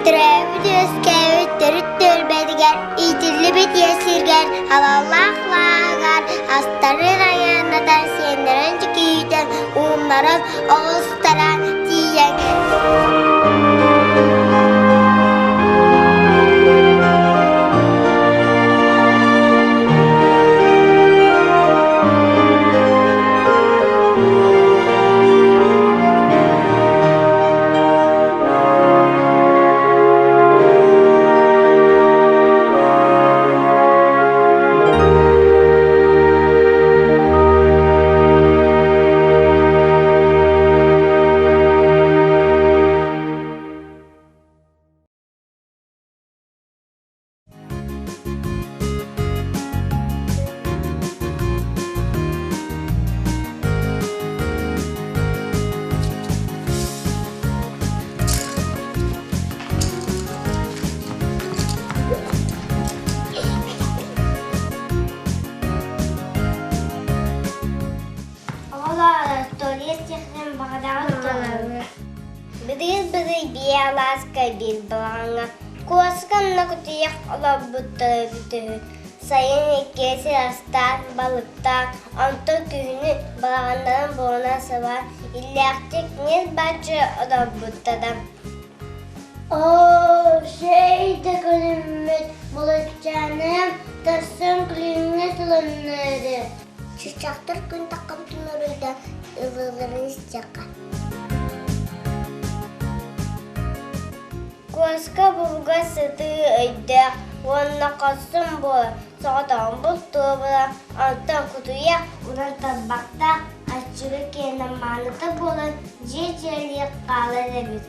Speaker 2: төрөөбүт-үөскээбит төрүт түөлбэтигэр, иитиллибит ийэ сиригэр аналлаах лааҕыгар астарын айааннатан, сиэннэрин чөкүүтэн, ууннаран, оҕустаран тиийэн Былыр биэ алааска биир балаҕаҥҥа куоска онно кутуйах олорбуттара эбитэ үһү. Сайын иккиэ сир астаан, балыктаан, онтон күһүнү балаҕаннарын буолунан сыбаан, иллээхтик ньир-бааччы олорбуттара. Оо, сэй да күлүммүт булуччааным тахсан күлүҥҥэ тылыннары. Чычахтар күн таххамтын уруйда ылыыларын истиэххэ. Куоска булга сытыы өйдөөх уонна хорсун буола соҕотоҕун бултуо була, онтон кутуйах уран тарбахтаах аччыгы киэнэ мааныта буолан дьиэ дьиэлиэх хаалар эбит.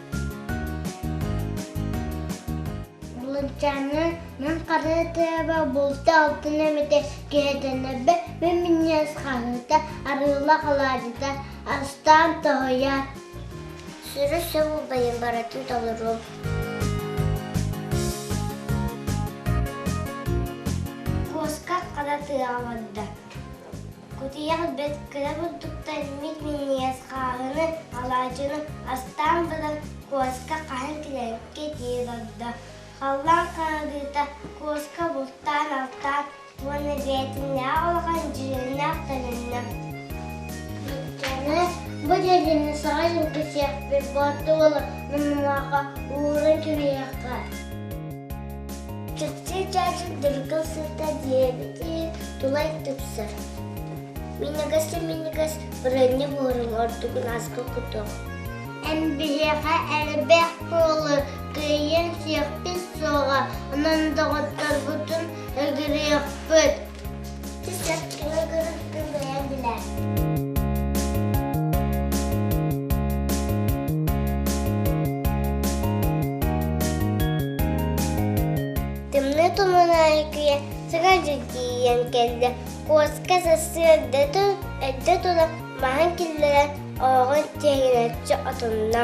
Speaker 2: Булунчааны мин хара тыаба булта алтын эмитэ киһитэнэрбэ мин минньиэс хаһыыта арыылах алаадьыта астаан тоһуйар. Сүрү сөп убайым барытын толоруом. Куоска хара тыаҕа барда. Кутуйах бэрт кыра бурдуктан мин минньигэс хааһыны, алаадьыны астаан баран куоска хаһан килэҥкэ дии олордо. Халлаан хараҥарыыта куоска бултаан-алтаан уонна бэйэтинээҕи улахан дьүһүннээх төнүннэ. Аны бу дьэдьэни саҥа дьылга сиэхпит бооту уолу муннунаахха ууран кэбиһиэххэ. Чэпчэки чаачык дыргыл сыта диэбити тулай тупсар. Минньигэс да минньигэс бырыанньа буорун ордугун аска кутуох. Эн биһиэхэ элбэх буолу кыайан сиэхпит суоҕа, онон доҕотторбутун ыгырыахпыт. Түс-сэп ыгырыккын бэйэҥ билээр. Тымныы туманнаах күйэ саҥа дьыл тиийэн кэллэ. Куоска сарсыарда эрдэ тула маһын киллэрэн оһоҕун тиэҥинэччи отунна.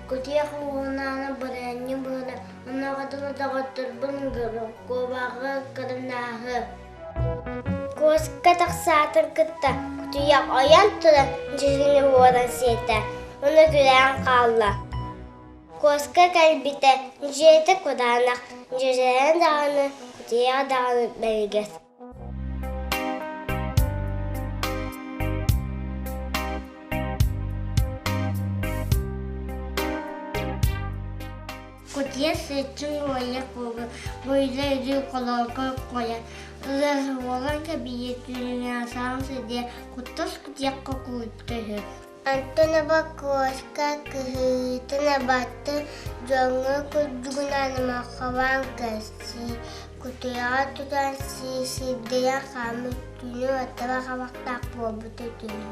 Speaker 2: Кутуйах уонаана барыанньа быһыта онуоха доҕотторбун ыҥырыҥ, куобаҕы кырынааһы. Куоска тахсаатын кытта кутуйах ойон туран дьиһини уоран сиэтэ, уонна күрээн хаалла. Куоска кэлбитэ, дьиэтэ кураанах, дьүрүһэн даҕаны, кутуйах даҕаны бэргэс. Кутуйа сыччын уойа куугу, буйла үрүү холоорго қоя, ылар уолан кэбийэ түүнүн сидиэ, куттас кутуйахха куутта үһү. Антонова куоска кыһыытын абатын дьоҥҥо курдугунан маххалаан кэпсии, кутуйаҕа тутан сии сирдэйэн хааммыт түүнү баттаба хабахтаах буолбута үтүө.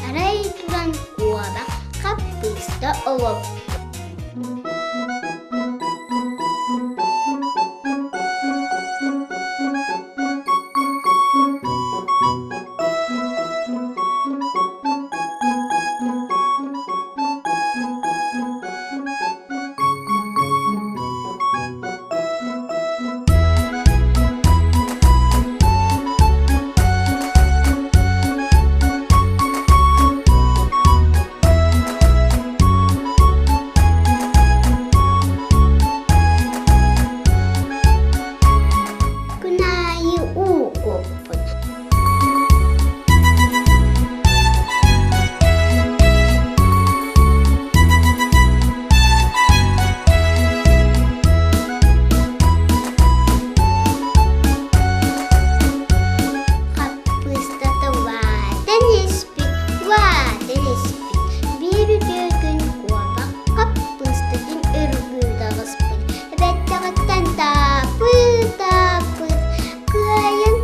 Speaker 2: Арай туран куобах хаппыыста олоппут. Күн аайы уу куоппут. Хаппыыстата улаатан испит, улаатан испит. Биир үтүө күн куобах хаппыыстатын өргүү таҕыспыт. Эбэттэҕиттэн тааппыт, тааппыт, кыайан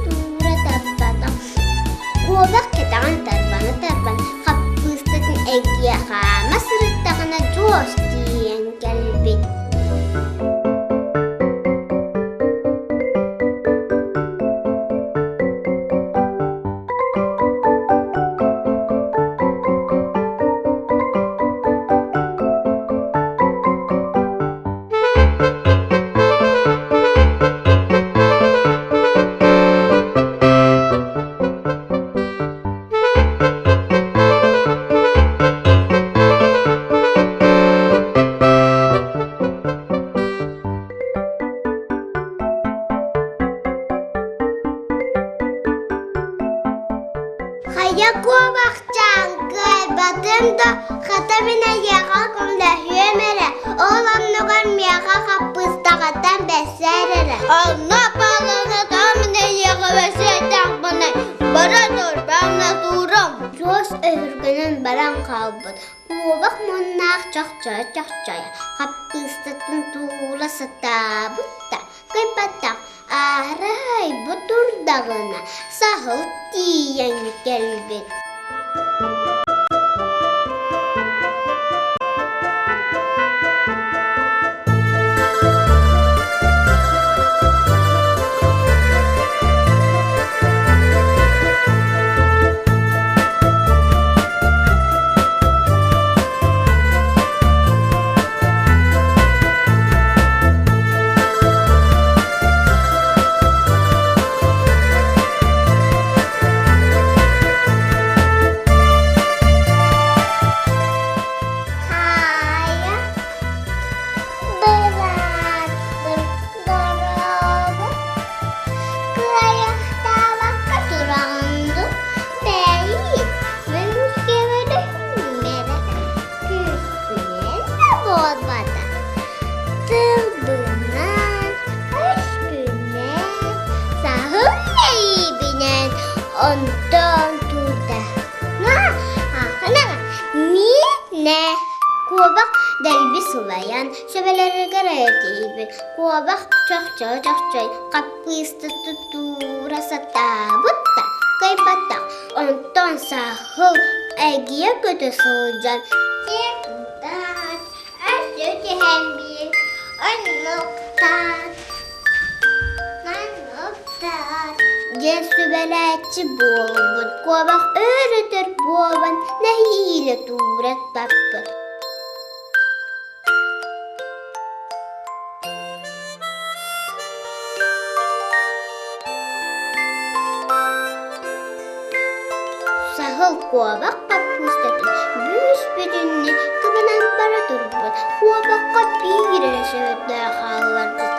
Speaker 2: Хайа куобахчаан кыайбатым да, хата мин эйиэхэ көмөлөһүөм эрэ, ол оннугар миэхэ хаппыыстаҕыттан бэссээр эрэ. Онно паланатам мин эйиэхэ бэссээтэхпинэ, бара тур, баҥна туурам. Туос өһүргэнэн баран хаалбыт. Куобах муннаах чохчойо-чохчойо, хаппыыстатын туура сатаабыт да, кыайбатах. Арай бу турдаҕына саһыл тиийэн кэлбит. Хайа, бырааттым, дорообо, кыайахтаабакка тураҕын дуу, бэйи, мин көмөлөһүм эрэ, күүспүнэн да буолбата, тылбынан, өспүнэн, саһыл мэйиибинэн онтон турда. Миинэ Куобах дэлби сылайан, сөбөлөрүгэр этиибит. Куобах чохчой-чохчой хаппыыста тутуура сатаабыт да, кыайбатах. Онтон саһыл эргийэ көтө сылдьан Текутаат, өссө түһэн биир, оннуктаат, манныктаат диэн сүбэлээччи буолбут. Куобах өр-өтөр буолан нэһиилэ туура таппыт. Саһыл куобах хаппыыстатын бүүс-бүтүннүү кыбынан бара турбут, куобахха биир эрэ сөбүлээх хаалларбыт.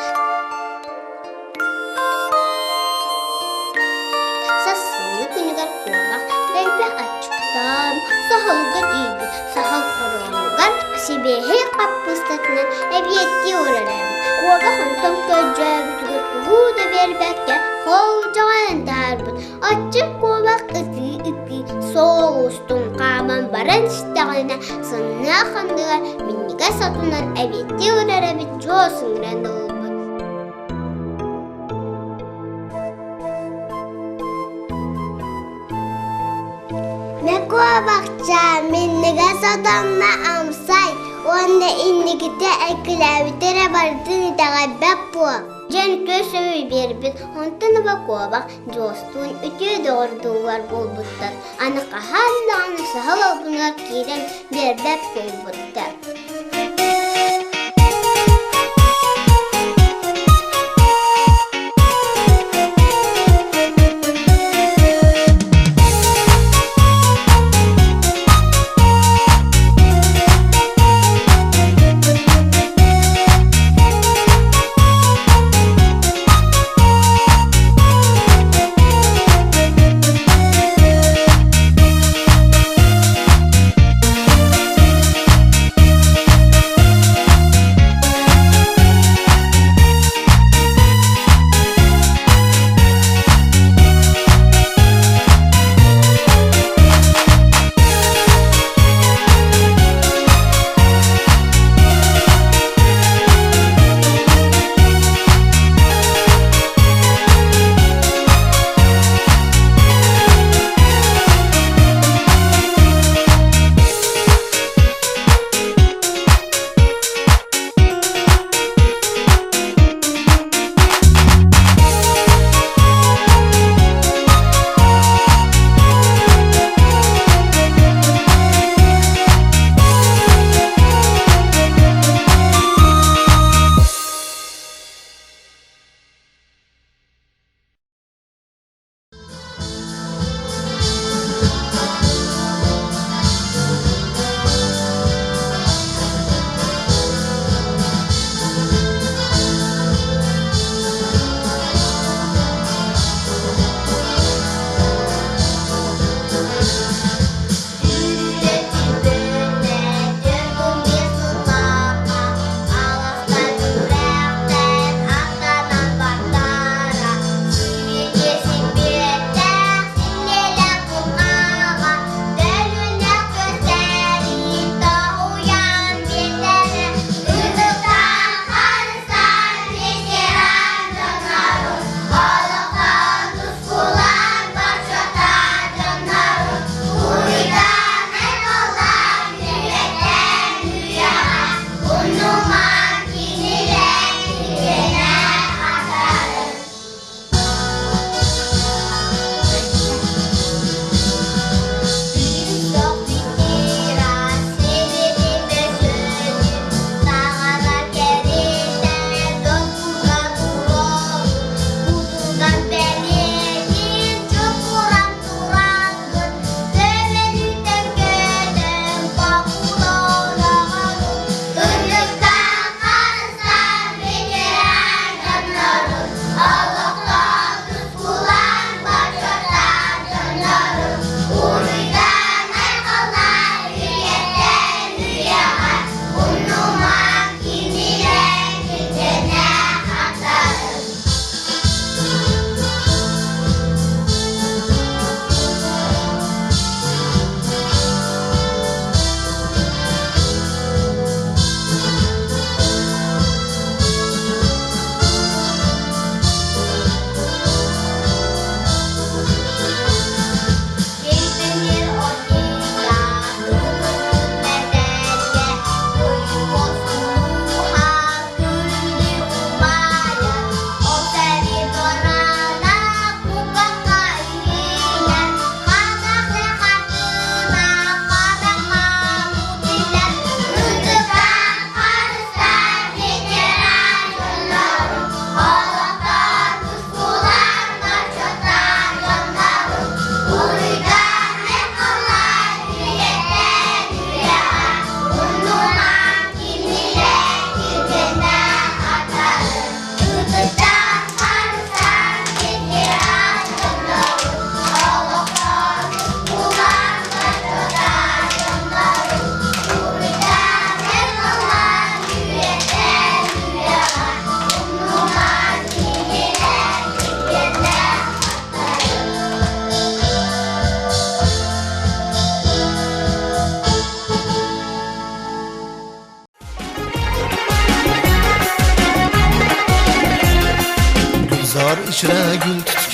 Speaker 2: Сарсыҥҥы күнүгэр куобах дэлби аччыктаан, саһылга тиийбит. Саһыл хороонугар сибиэһэй хаппыыстатынан эбиэттии олорор эбит. Куобах онтон көрдьөөбүтүгэр тугу да биэрбэккэ холдьоҕон таһаарбыт. Аччык куобах ытыы-ытыы суол устун хааман баран истэҕинэ, сынныах анныгар минньигэс отунан эбиэттии олорор эбит чуос ыҥыран ылбыт. Куобахчаан минньигэс отонно амсай уонна инникитэ эккилээбитэ эрэ барытын итэҕэйбэт буол. Дьэн көс өй биэрбит, онтон ыла куобах дьуостуун үтүө доҕордуулар буолбуттар. Аны хаһан даҕаны саһыл албыныгар киирэн биэрбэт буолбуттар.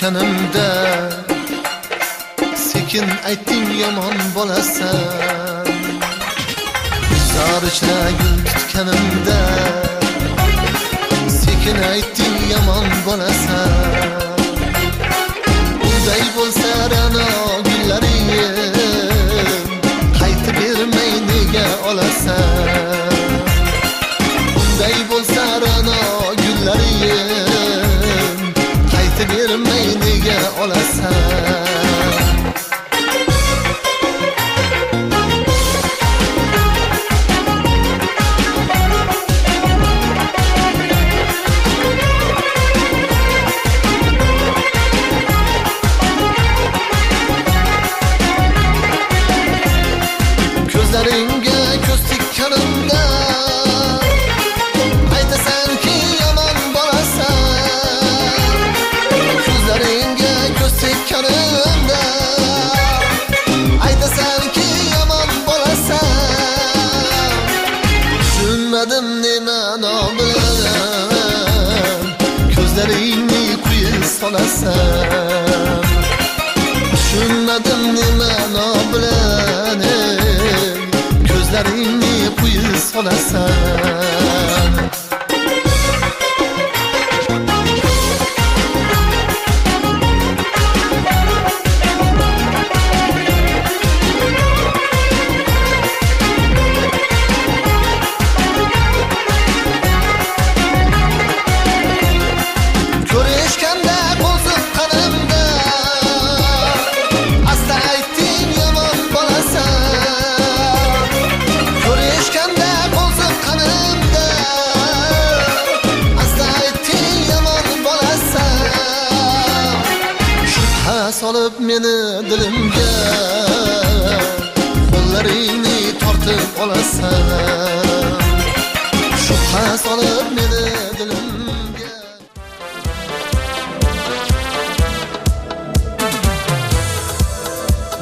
Speaker 12: tutganimda Sekin aytding yomon bo'lasan Gulzor ichra gul tutganimda Sekin aytding yomon bo'lasan Unday bo'lsa ra'no gullaring Qaytib bermay nega olasan Unday bo'lsa ra'no gullaring Qaytib bermay nega olasan Ko'zlaringga ko'z tikkanimda Aytasanki yomon bo'lasan Ko'zlaringga ko'z tikkanimda Aytasanki yomon bo'lasan Tushunmadim ne ma'no bilan Ko'zlaringni quyi solasan Tushunmadim ne ma'no bilan ey, Ko'zlaringni quyi solasan Ko'rishganda qo'l siqqanimda Asta aytding yomon bo'lasan Ko'rishganda qo'l siqqanimda Asta aytding yomon bo'lasan Shubha solib meni dilimga Qo'llaringni tortib olasan Shubha solib meni dilimga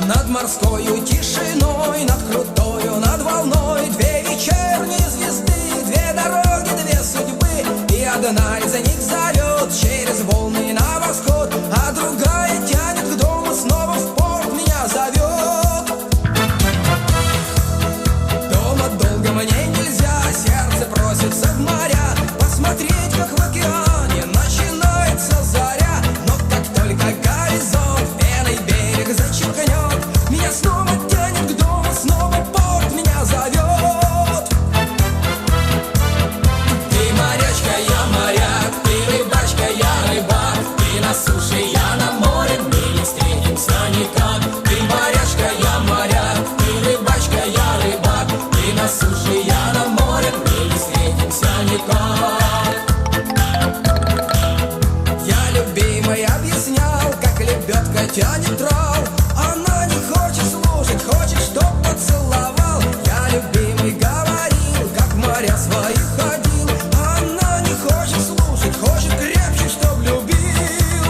Speaker 13: Над морскою тишиной, над крутою, над волной Две вечерние звезды, две дороги, две судьбы И одна из них зовет через волны на восход А другая тянет к дому, снова в порт меня зовет Дома долго мне нельзя, сердце просится в моря Посмотреть, как в океане начинается заря Но как только горизонт белый берег зачеркнет Меня снова тянет к дому, снова порт меня зовет Ты морячка, я моряк, ты рыбачка, я рыбак Ты на суше, я на море, мы не встретимся никак Ты морячка, я моряк, ты рыбачка, я рыбак Ты на суше, я на море, мы не встретимся никак Я любимой объяснял, как лебедка тянет трал Она не хочет слушать, хочет, чтоб поцеловал Я любимый говорил, как в моря свои ходил Она не хочет слушать, хочет крепче, чтоб любил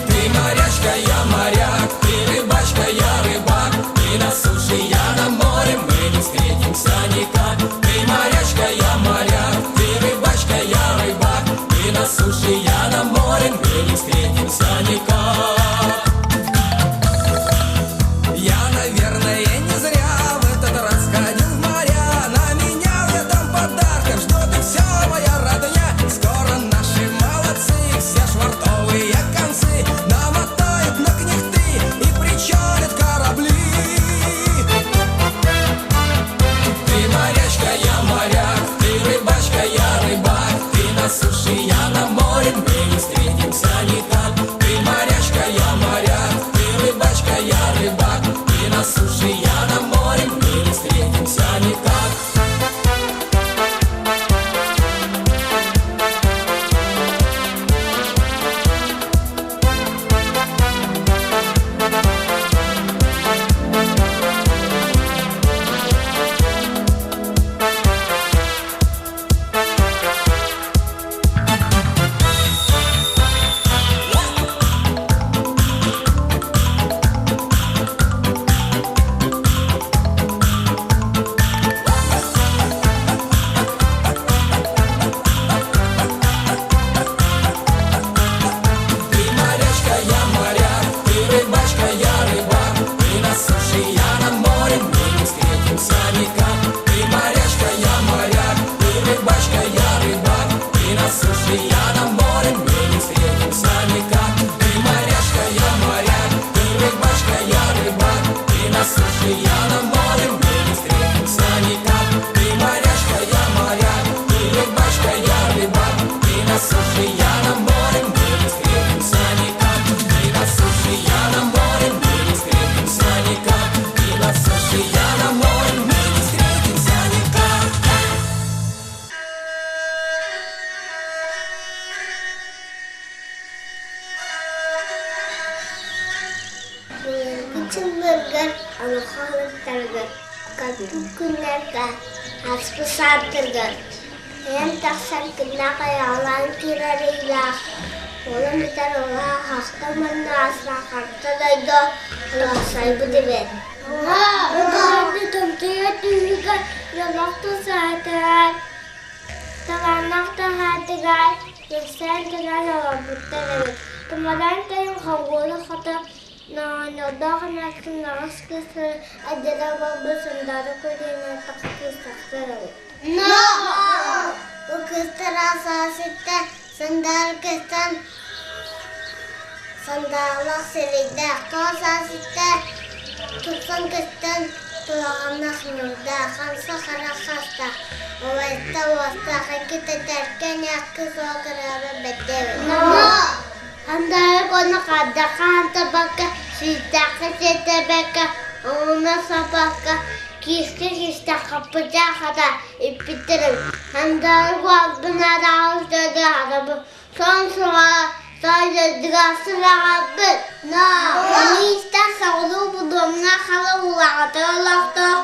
Speaker 13: Ты морячка, я моряк, ты рыбачка, я рыбак Ты на суше, я на море, мы не встретимся никак Ты морячка, я моряк, ты рыбачка, я рыбак Ты на суше, я на море, мы не встретимся никак.
Speaker 2: сылларыгар олоххо ылыктарыгар, кэлбит күннэргэ, ааспыт саастарыгар Эһэм тахсан күннээх айаҕалаан киирэр ыйдаах, уолум бүтэр уола хаста манна ааспаххарта дойду олохсойбут эбит. Ытаһарды тымтыйа түһүүгэ дьоллоох саатыгар, талааннаах таһаатыгар кэпсээн кэлэн олорбуттар эбит. Тумараан тойон хоҥкуолу хото Ноонньордоох эмээхсин аҕыс кыыстары эдэрэ буолбут сандары көлүөнэ кыыс тахсар эбит. Бу кыыстар асаасытта сандары кыстан сандаалах сирэйдээх, тоҕо саасытта тупсан кыстан тураҕаннах ньурдаах, хамса харах хастаах, убайта уостаах, икки тэтэркэн яккы суо кыраба бэрдэ эбит. Хандарык уонна хардахха хантабакка, сүүстэххэ сиэтэбэккэ, омуна саппакка, киискэ киистэххэ хата иппиттэрим. Хандарык уолбун араҕас дойду харабын, сон суҕа сойдуга сыраҕабыт. Миистэх соҕуруу будуомҥа хала улаҕата олохтоох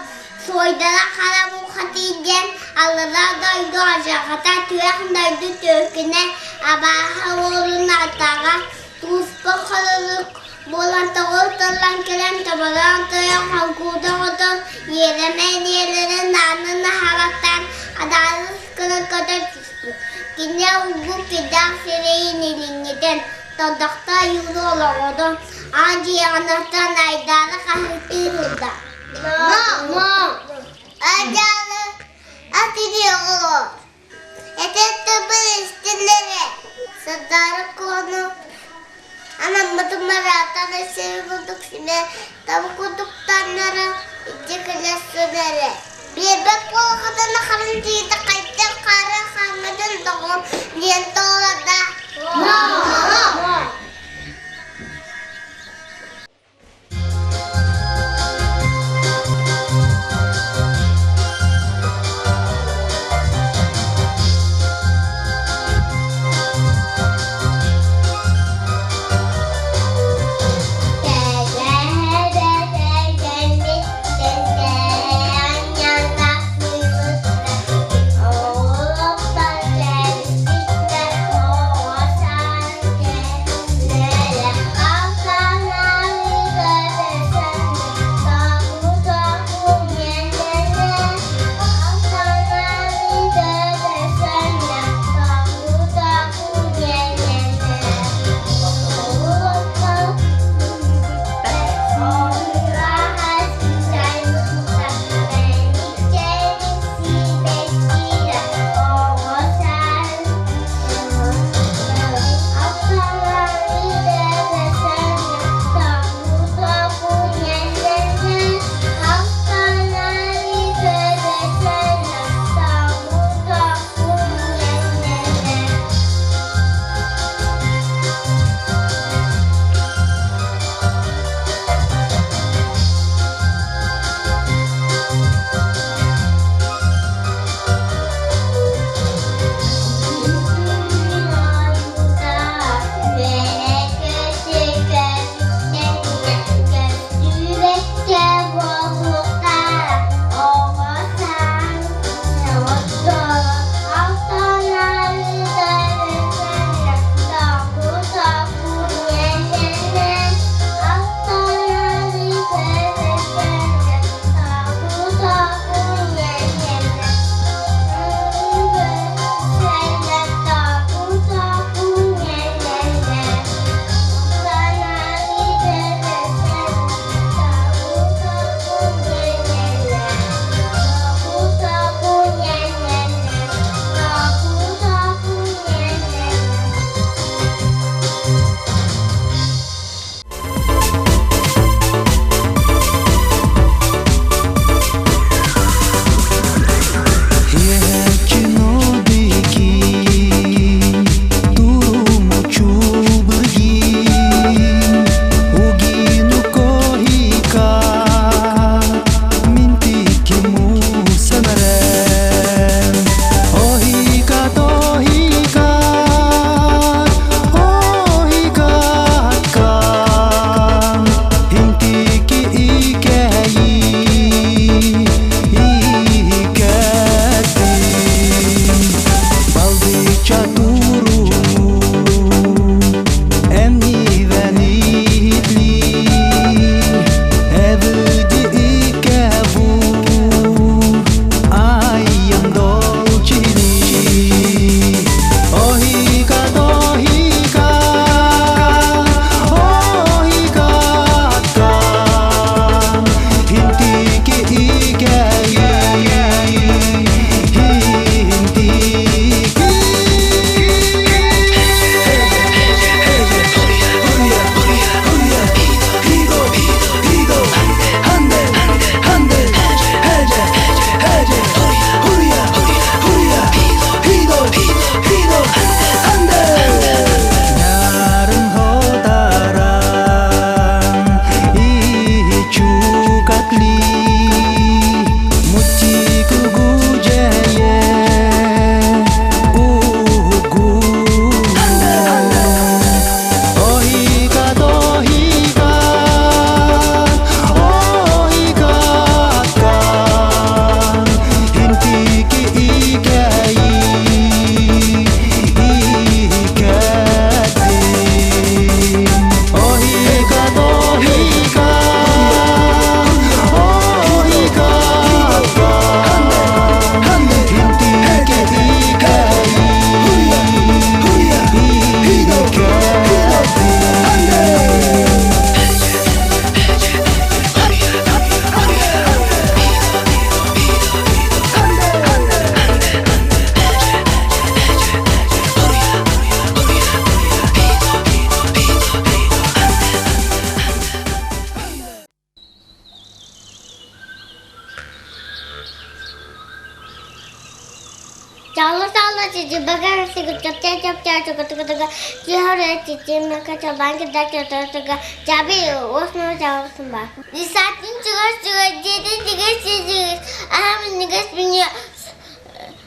Speaker 2: суойдара хара муҥхатый диэн аллараа дойду алдьархата түөх дойду түөкүнэ абааһы уолун атаҕа туспа холорук буолан тоҕус тыллан кэлэн тоболоон тойон хоҥкууда хотон иэрэмэ иэрэрин аанын аһаҕастаан адаарыс гына көтө түспүт. Кини угу кирдээх сирэйин илиҥҥитэн тордохто ойууру олоҕодон аан дьиэҕиттэн айдаары хаһыытыы турда. Адьаалы атыгы оҕолор, этэр тылбын истиннэрэ, сардаары куону анаммытым мараатан сири курдук симэ, там курдук таннара, иччи кэлэ сунэрэ. Биэрбэт буолахытына харын тиийдэ хайдах хаара хааммытын тоҕо диэн тоҕолорда.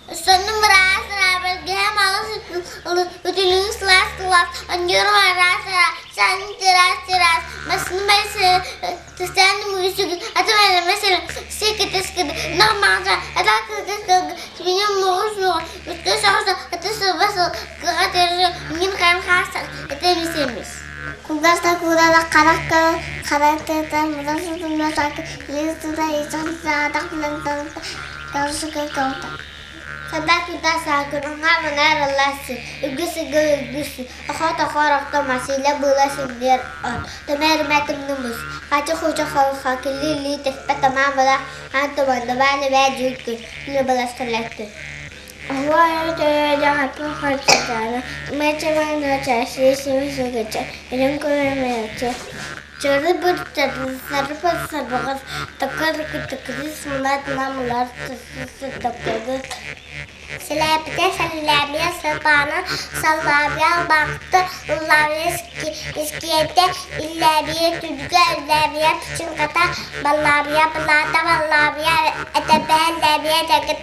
Speaker 2: Соннум ыраас ыраабыргыһа малыс үтүлүгү сылаас сылаас онньуурум араас араас саанын чараас чараас масыным тысаным үсүгү атым элэмэсэл сикитискид нормаҕа ата кыгыс свинья муҕус муҕу үскэ соҕус аты сылба сыл кыға төрү мин хан хаасар это эмис Кугас да куурара харах көрөр, хара тыатан муран сутунна саакы, илин сыта ичэн саатах билэн Таусука каута. Садаакыта саакырыҥа мынаар ыллаасы, үгүс ыгы үгүс, охот охор охто масыйла быыла синньиэр от, тымэ-эрмэ тымнымус, хачы-хучу халха кили-ли тэспэ тамаа бала аан тумандабаан эбээ дьүүл күн, күнү баласталлакты. Сэлээппитэ сэллээбийэ сылбаана саллаабыйа албаахты ыллаабыйа искиэтэ иллээбийэ түлгэ иллээбийэ пчыҥката баллаабыйа былаата баллаабыйа этэрбэһэ иллээбийэ этэргэ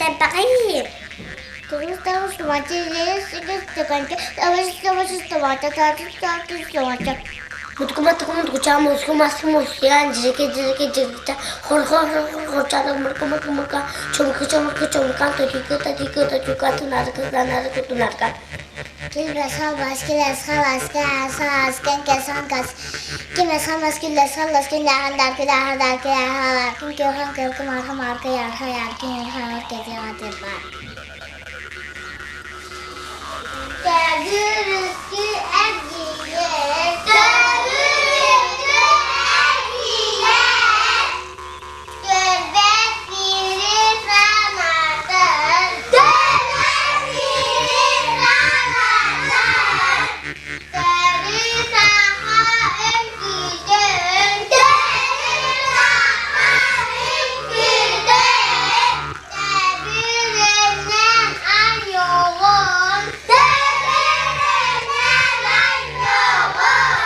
Speaker 2: Төгүрүккү эргийэр, төгүрүккү эргийэр, көрбөт киһи санаатын, көрбөт киһи санаатын, төрүт саха үҥкүүтүн, төрүт саха үҥкүүтүн, Тэбүрүнэн анньуоҕун, тэбүрүнэн анньуоҕун.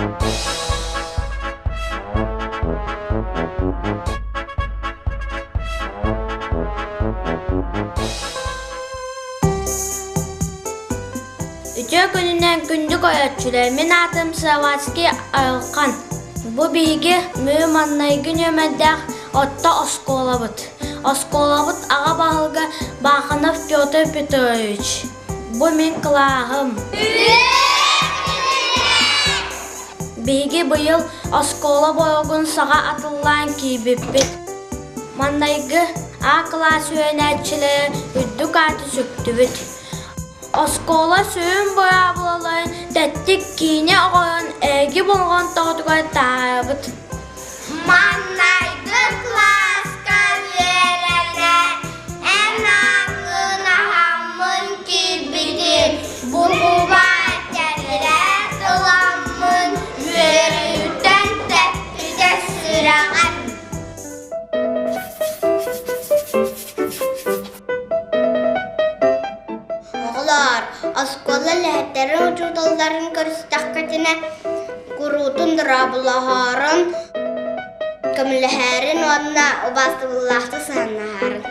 Speaker 14: Үтүө күнүнэн күндү көрөөччүлэр, мин аатым Савацкий Айылхан. Бу биһиги Мүрү маннайгы нүөмэрдээх орто оскуолабыт. Оскуолабыт аҕа баһылыга Баханов Петр Петрович. Бу мин кылааһым. Биһиги быйыл оскуола боруогун саҕа атыллаан киирбиппит. Маннайгы А кылаас үөрэнээччилэрэ үрдүк ааты сүктүбүт. Оскуола сүрүн быраабылаларын тэттик киинэ оҕорон эһиги болҕомтоҕутугар таһаарабыт.
Speaker 2: Маннайгы кылааска үөрэнэ эн ааҥҥын аһаммын киирбитим, букубаар тэтэрээт ыламмын үөрүүттэн тэппитэ сүрэҕим. Оҕолоор, оскуола үлэһиттэрин учууталларын көрүстэххитинэ, куруутун дорооболоһорун, көмөлөһөрүн уонна убаастабыллаахтык сыһыаннаһарын.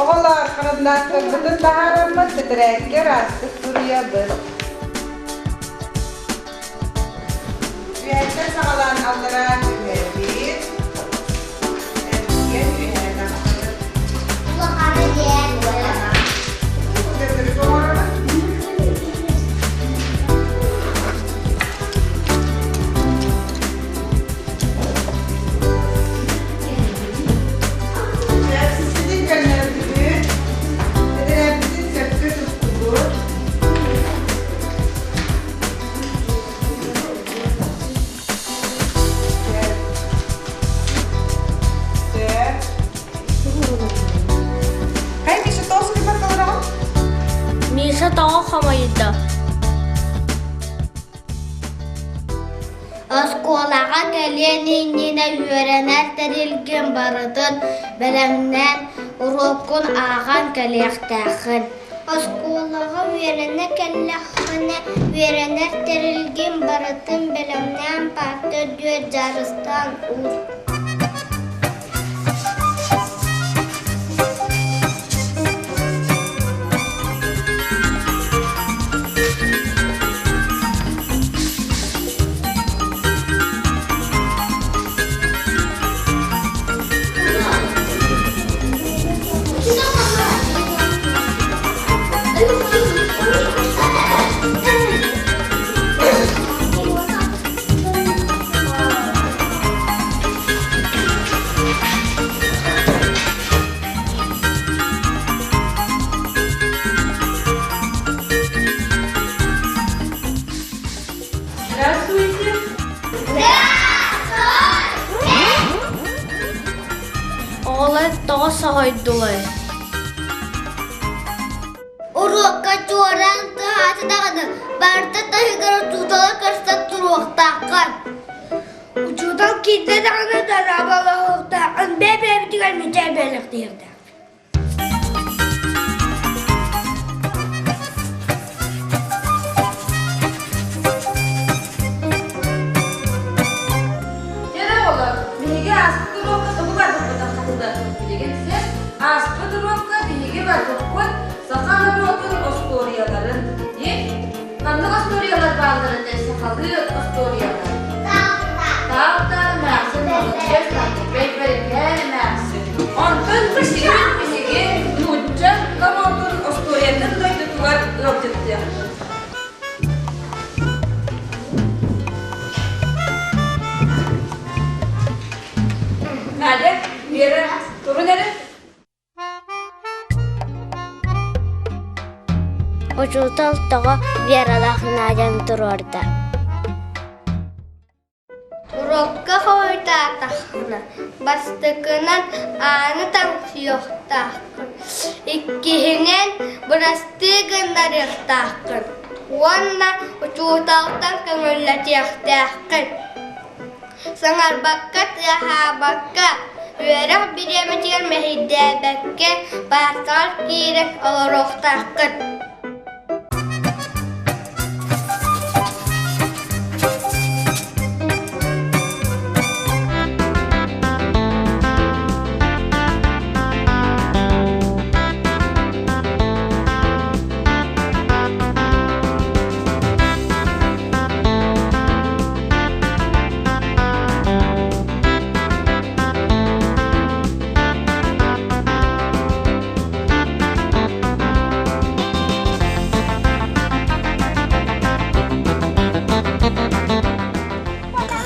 Speaker 15: Оҕолоор, харандааскарбытын таһаараммыт тэтэрээккэ ыраастык суруйабыт. Үөһэттэн саҕалаан аллараа түһэбит. Эргийэн үөһээ тахсабыт.
Speaker 2: Улахана диэн
Speaker 15: Төттөрү оҥоробут. Сиппитин көннөрдүбүт, тэтэрээппитин сөпкө туттубут.
Speaker 11: Оскуолаҕа кэлиэн иннинэ үөрэнэр тэрилгин барытын бэлэмнээн, уруоккун ааҕан кэлиэхтээххин. Оскуолаҕа үөрэнэ кэллэххинэ, үөрэнэр тэрилгин барытын бэлэмнээн паарта үрдүгэр дьаарыстаан уур.
Speaker 10: Здравствуйте!
Speaker 14: Оҕолор тоҕо соһуйдулар?
Speaker 11: Уруокка чуораан тыаһаата даҕаны, барыта таһыгар учуутала көрсөн туруохтааххын.
Speaker 16: Учуутал киирдэ даҕаны дорооболоһуохтааххын, бэйэ-бэйэбитигэр мичээр бэлэхтиэхтээх.
Speaker 10: Дьэ оҕолор, биһиги ааспыт уруокка тугу барбыппытын хатылыахпыт билигин сир. Ааспыт уруокка биһиги барбыппыт саха норуотун остуоруйаларын. Ханнык остуоруйалар бааллар этэй сахалыы остуоруйалар? Таалта эмээхсин молодец, бэйбэрикээн эмээхсин. Онтон билигин биһиги нуучча норуотун остуоруйатын дойдутугар ыалдьыттыахпыт. Надя, Вера, турун эрэ.
Speaker 2: Учуутал тоҕо Вералаах Надяны туруорда?
Speaker 11: Уруокка хоруйдаатаххына, бастакынан ааны таҥсыйыахтааххын, иккиһинэн бырастыы гыннарыахтааххын уонна учууталтан көҥүллэтиэхтээххин. Саҥарбакка, тыаһаабакка, үөрэх бириэмэтигэр мэһэйдээбэккэ паартаҕар киирэн олоруохтааххын.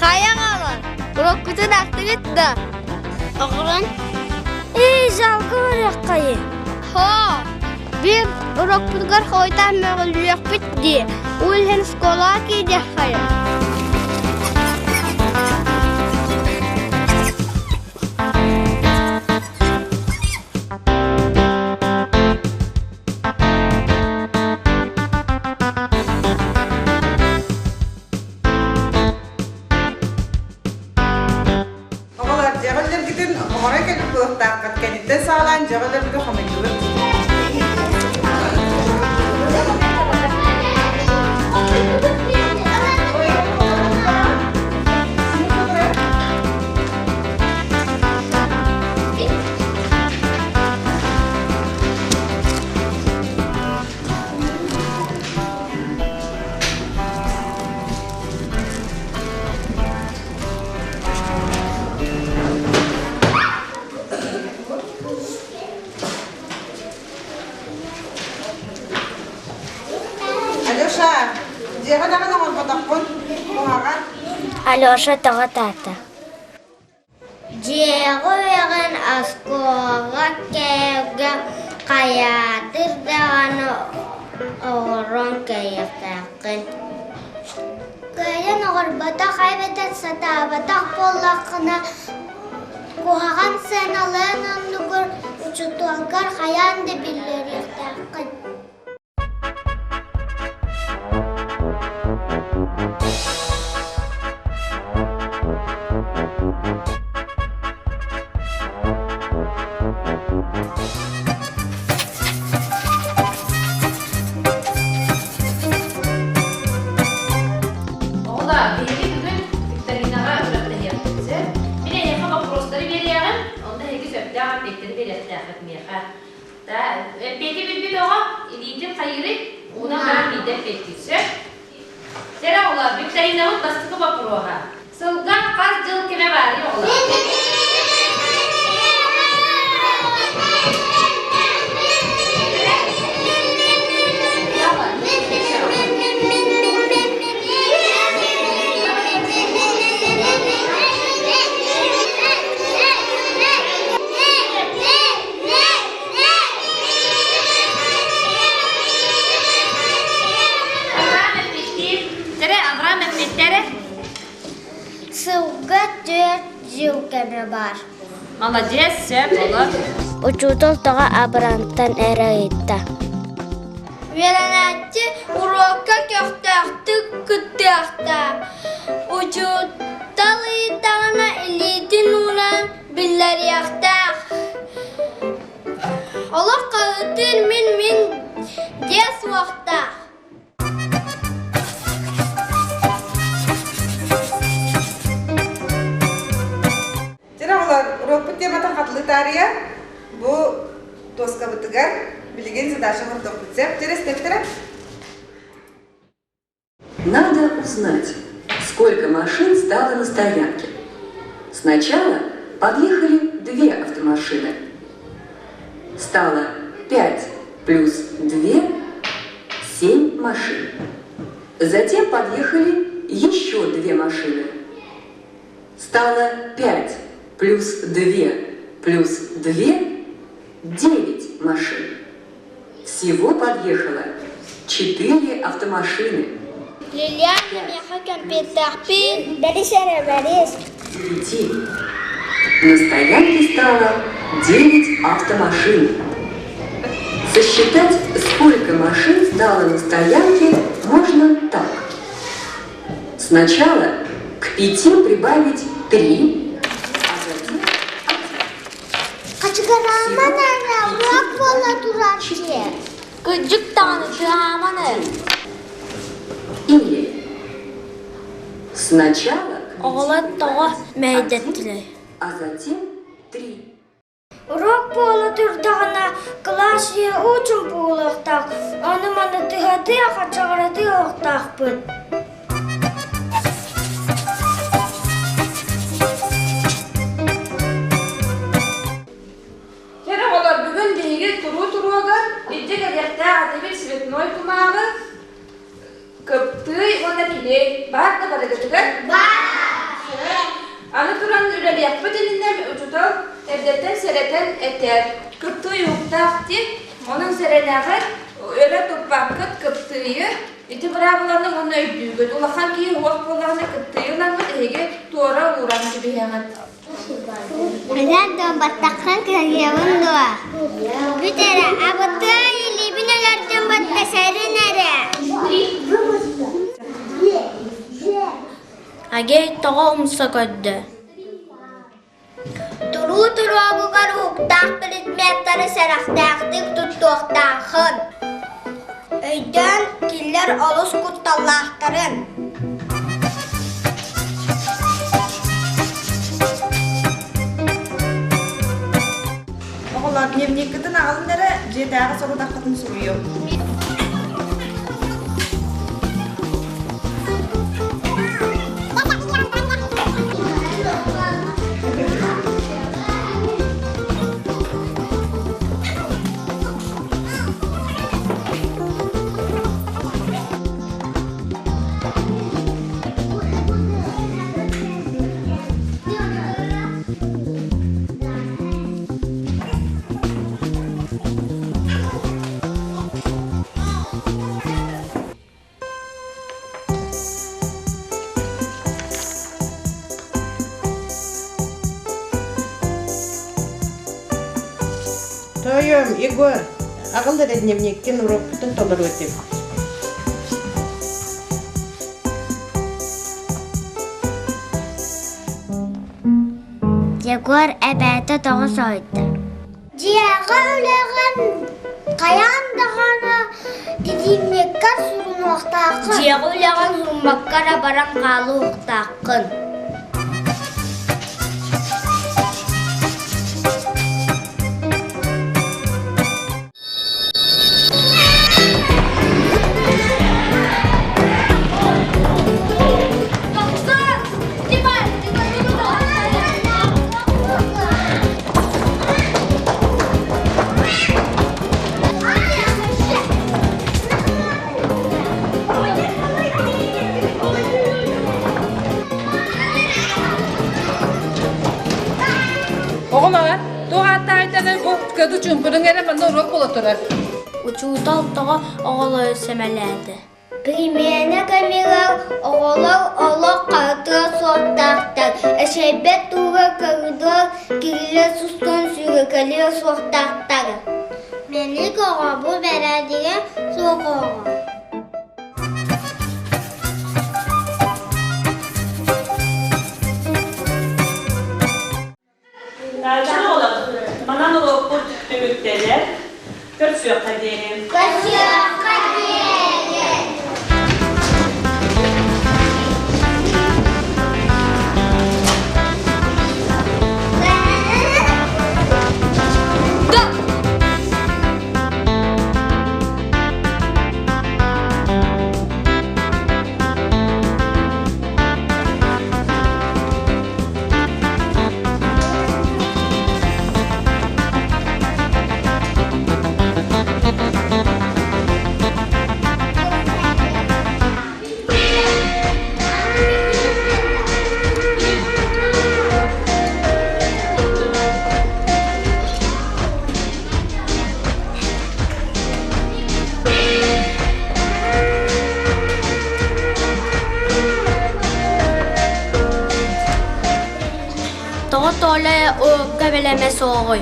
Speaker 11: Хайа хаалан, уроккутун ахтыгыт да? Оҕуран?
Speaker 2: Эй, жалко барыаххайы.
Speaker 11: Хо, Биир урокпутугар хойутаан мөҕүллүөхпүт дии, ол иһин школаҕа киириэххэйэ.
Speaker 15: Оҕолор, дьэҕэллэргитин оҥоро кэлбит буолуохтааххыт. Кэнниттэн саҕалаан дьэҕэллэрбитин хомуйдубут. Алеша, дьиэҕэ даҕаны оҥорботохпун. Куһаҕан.
Speaker 2: Алеша тоҕо таата? Дьиэҕэ үөҕэн оскуолаҕа кэлгэ хайаатыр даҕаны оҥорон кэлиэхтээххин.
Speaker 11: Кыайан оҥорботох эбэтэр сатаабатах буоллаххына, куһаҕан сыаналыан оннугар учууталгар хайаан да биллэриэхтээххин.
Speaker 4: Эппиэти билбит оҕо илиитин хайыырый? Уунан баран биирдэ эппиэттиир. Сөп? Сэрэ оҕолор, викторинабыт бастакы боппуруоһа. Сылга хас дьыл кэмэ баарый оҕолор? Авраам эппиттэрэ?
Speaker 2: Сылга түөрт дьыл кэмэ баар.
Speaker 4: Молодец, сөп, олор.
Speaker 2: Учуутал тоҕо Абрамтан эрэ ыйытта. Үөрэнээччи уруокка көхтөөхтүк кыттыахтаах. Учуутал ыйыттаҕына илиитин уунан биллэриэхтээх. Олох хаһыытыыр мин-мин диэ суохтаах.
Speaker 15: Дьэ оҕолор, уруокпут тематын хатылыы таарыйа бу дуоскабытыгар билигин задача оҥордохпут сөп. Дьэ истэттэрэ.
Speaker 17: Надо узнать, сколько машин стало на стоянке. Сначала подъехали две автомашины. Стало пять плюс две – семь машин. Затем подъехали еще две машины. Стало пять плюс две плюс две – девять машин. Всего подъехало четыре автомашины.
Speaker 2: Лилиана миэхэ кэмпиэтээхпин. Бэрис эрэ, бэрис.
Speaker 17: Девяти. На стоянке стало девять автомашин. Сосчитать, сколько машин стало на стоянке, можно так. Сначала к пяти прибавить три, а затем
Speaker 2: Хачыгарааман эрэ уруок буола турар дьиэ.
Speaker 14: Кырдьык даҕаны тыаһааман эрэ.
Speaker 17: Или сначала к
Speaker 14: Оҕолор тоҕо мэһэйдэттилэр?
Speaker 17: а затем три.
Speaker 16: Уруок буола турдаҕына кылаас иһэ уу буолуохтаах, ону-маны тыһатыа, хачаҕыратыа уохтаахпыт.
Speaker 4: Кэр оҕолор, бүгүн биһиги туруу туруогар илдьэ кэлиэхтээх этибит цветной кумааҕы, кыптыый уонна килиэй. Баар да барыгытыгар?
Speaker 2: Баар!
Speaker 4: Аны туран үлэлиэхпит иннинэ учуутал эрдэттэн сэрэтэн этэр. Кыптыый уһуктаах дии, онон сэрэнэҕит, өрө туппаккыт кыптыыйы Ити быраабыланы уонна өйдүүгүт. Улахан киһи уох буоллаҕына кыттыйы ыламмыт эһиги туора ууран кэбиһэҕит.
Speaker 2: Өлөр дуо, баттаххын кыһыйабын дуо? Бүт эрэ, абытыа илиибин өлөрдүм батта сэрин эрэ.
Speaker 14: Агей тоҕо умса көрдө?
Speaker 2: Туруу туруогугар уһуктаах предметтары сэрэхтээхтик туттуохтааххын. Өйдөөн, кинилэр олус кутталлаахтарын.
Speaker 15: Оҕолор, дневниккытын аҕалын эрэ, дьиэтээҕи сорудаххытын суруйуҥ.
Speaker 18: Тоойуом, Егор, аҕал эрэ дневниккин уруокпутун толоруо этим.
Speaker 2: Егор эбээтэ тоҕо соһуйда? Дьиэҕэ үлэҕин хайаан даҕаны дневниккэр сурунуохтааххын.
Speaker 14: Дьиэҕэ үлэҕин суруммакка эрэ баран хаалыахтааххын.
Speaker 19: Оҕолор, туох ааттаахтары бу кыды чуумпуруҥ эрэ манна уруок буола турар.
Speaker 14: Учуутал тоҕо оҕолору сэмэлээтэ?
Speaker 2: Примена кэмигэр оҕолор олох харатыа суохтаахтар, эчэйбэт тууга коридор кирилэ сустан сүүрэкэлиэ суохтаахтар. Мэник оҕо бу бэрээдэгэ суох оҕо.
Speaker 5: Наадьан оҕолор, манан уруокпут түмүктэнэр. Көрсүөххэ диэри.
Speaker 2: Көрсүөххэ диэри.
Speaker 14: Тоҕо Толя уруокка бэлэмэ суоҕуй?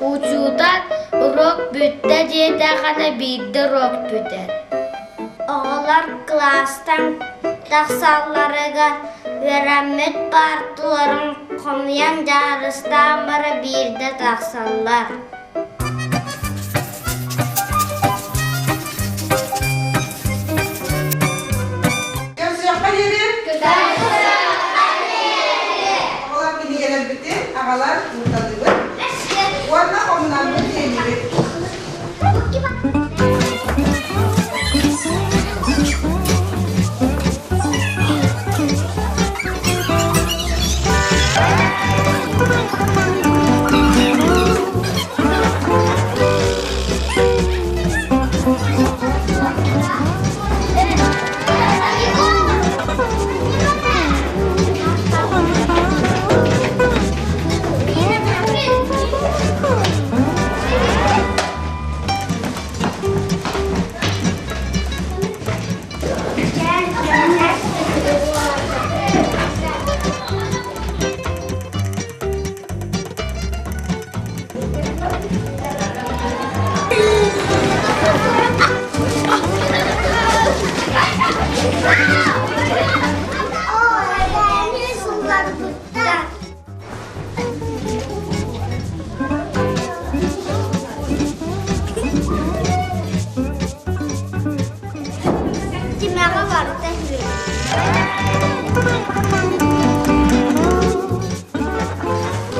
Speaker 2: Учуутал уруок бүттэ диэтэххинэ биирдэ уруок бүтэр. Оҕолор кылаастан тахсалларыгар үөрэммит парталарын хомуйан дьаарыстаан бара биирдэ тахсаллар.
Speaker 15: Көрсүөххэ диэри. Оҕолор кинигэлэрбитин аҕалар уурталыыбыт уонна хомунарбыт диэнибит.
Speaker 2: Тимэҕэ барыта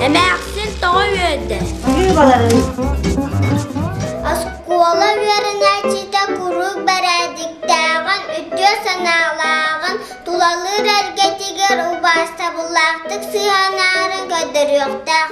Speaker 14: Эмээхсин тоҕо үөрдэ?
Speaker 2: Оскуола үөрэнээччитэ куруук бэрээдэктээҕин, үтүө санаалааҕын, тулалыыр эргэтигэр убаастабыллаахтык сыһыаннаһарын көрдөрүөхтээх.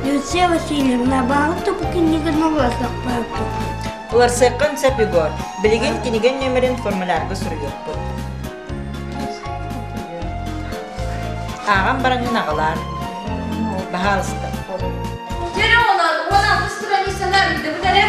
Speaker 16: Люция Васильевна, баҕар бу киниганы уларсахпаппыт.
Speaker 18: Уларсыаххын сөп Егор. Билигин кинигэ нүөмэрин формулярга суруйуохпут. Ааҕан бараҥҥын аҕалаар. Баһаалыста.
Speaker 4: Дьэ оҕолор, 16 страницаны ыйдыбыт эрэ.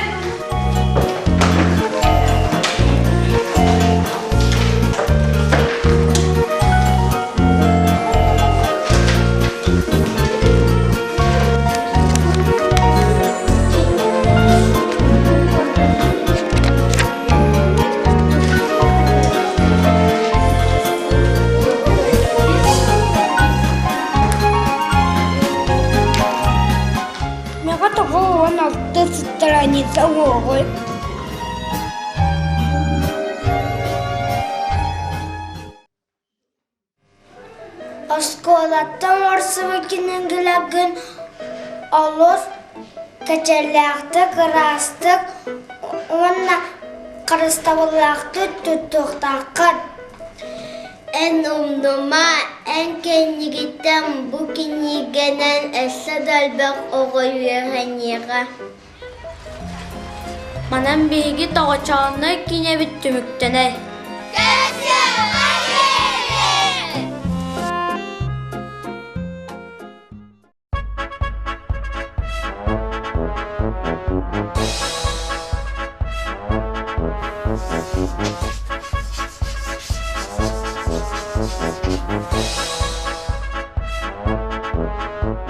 Speaker 16: Миэхэ тоҕо 16 страница уоҕуй?
Speaker 11: Оскуолаттан орсубут кинигэлэргин олус кичэллээхтик, ыраастык уонна харыстабыллаахтык туттуохтааххын.
Speaker 2: Эн умнума, эн кэннигиттэн бу кинигэнэн өссө да элбэх оҕо үөрэниэҕэ.
Speaker 14: Манан биһиги тоҕочоонной киинэбит түмүктэнэр.
Speaker 13: Thank you.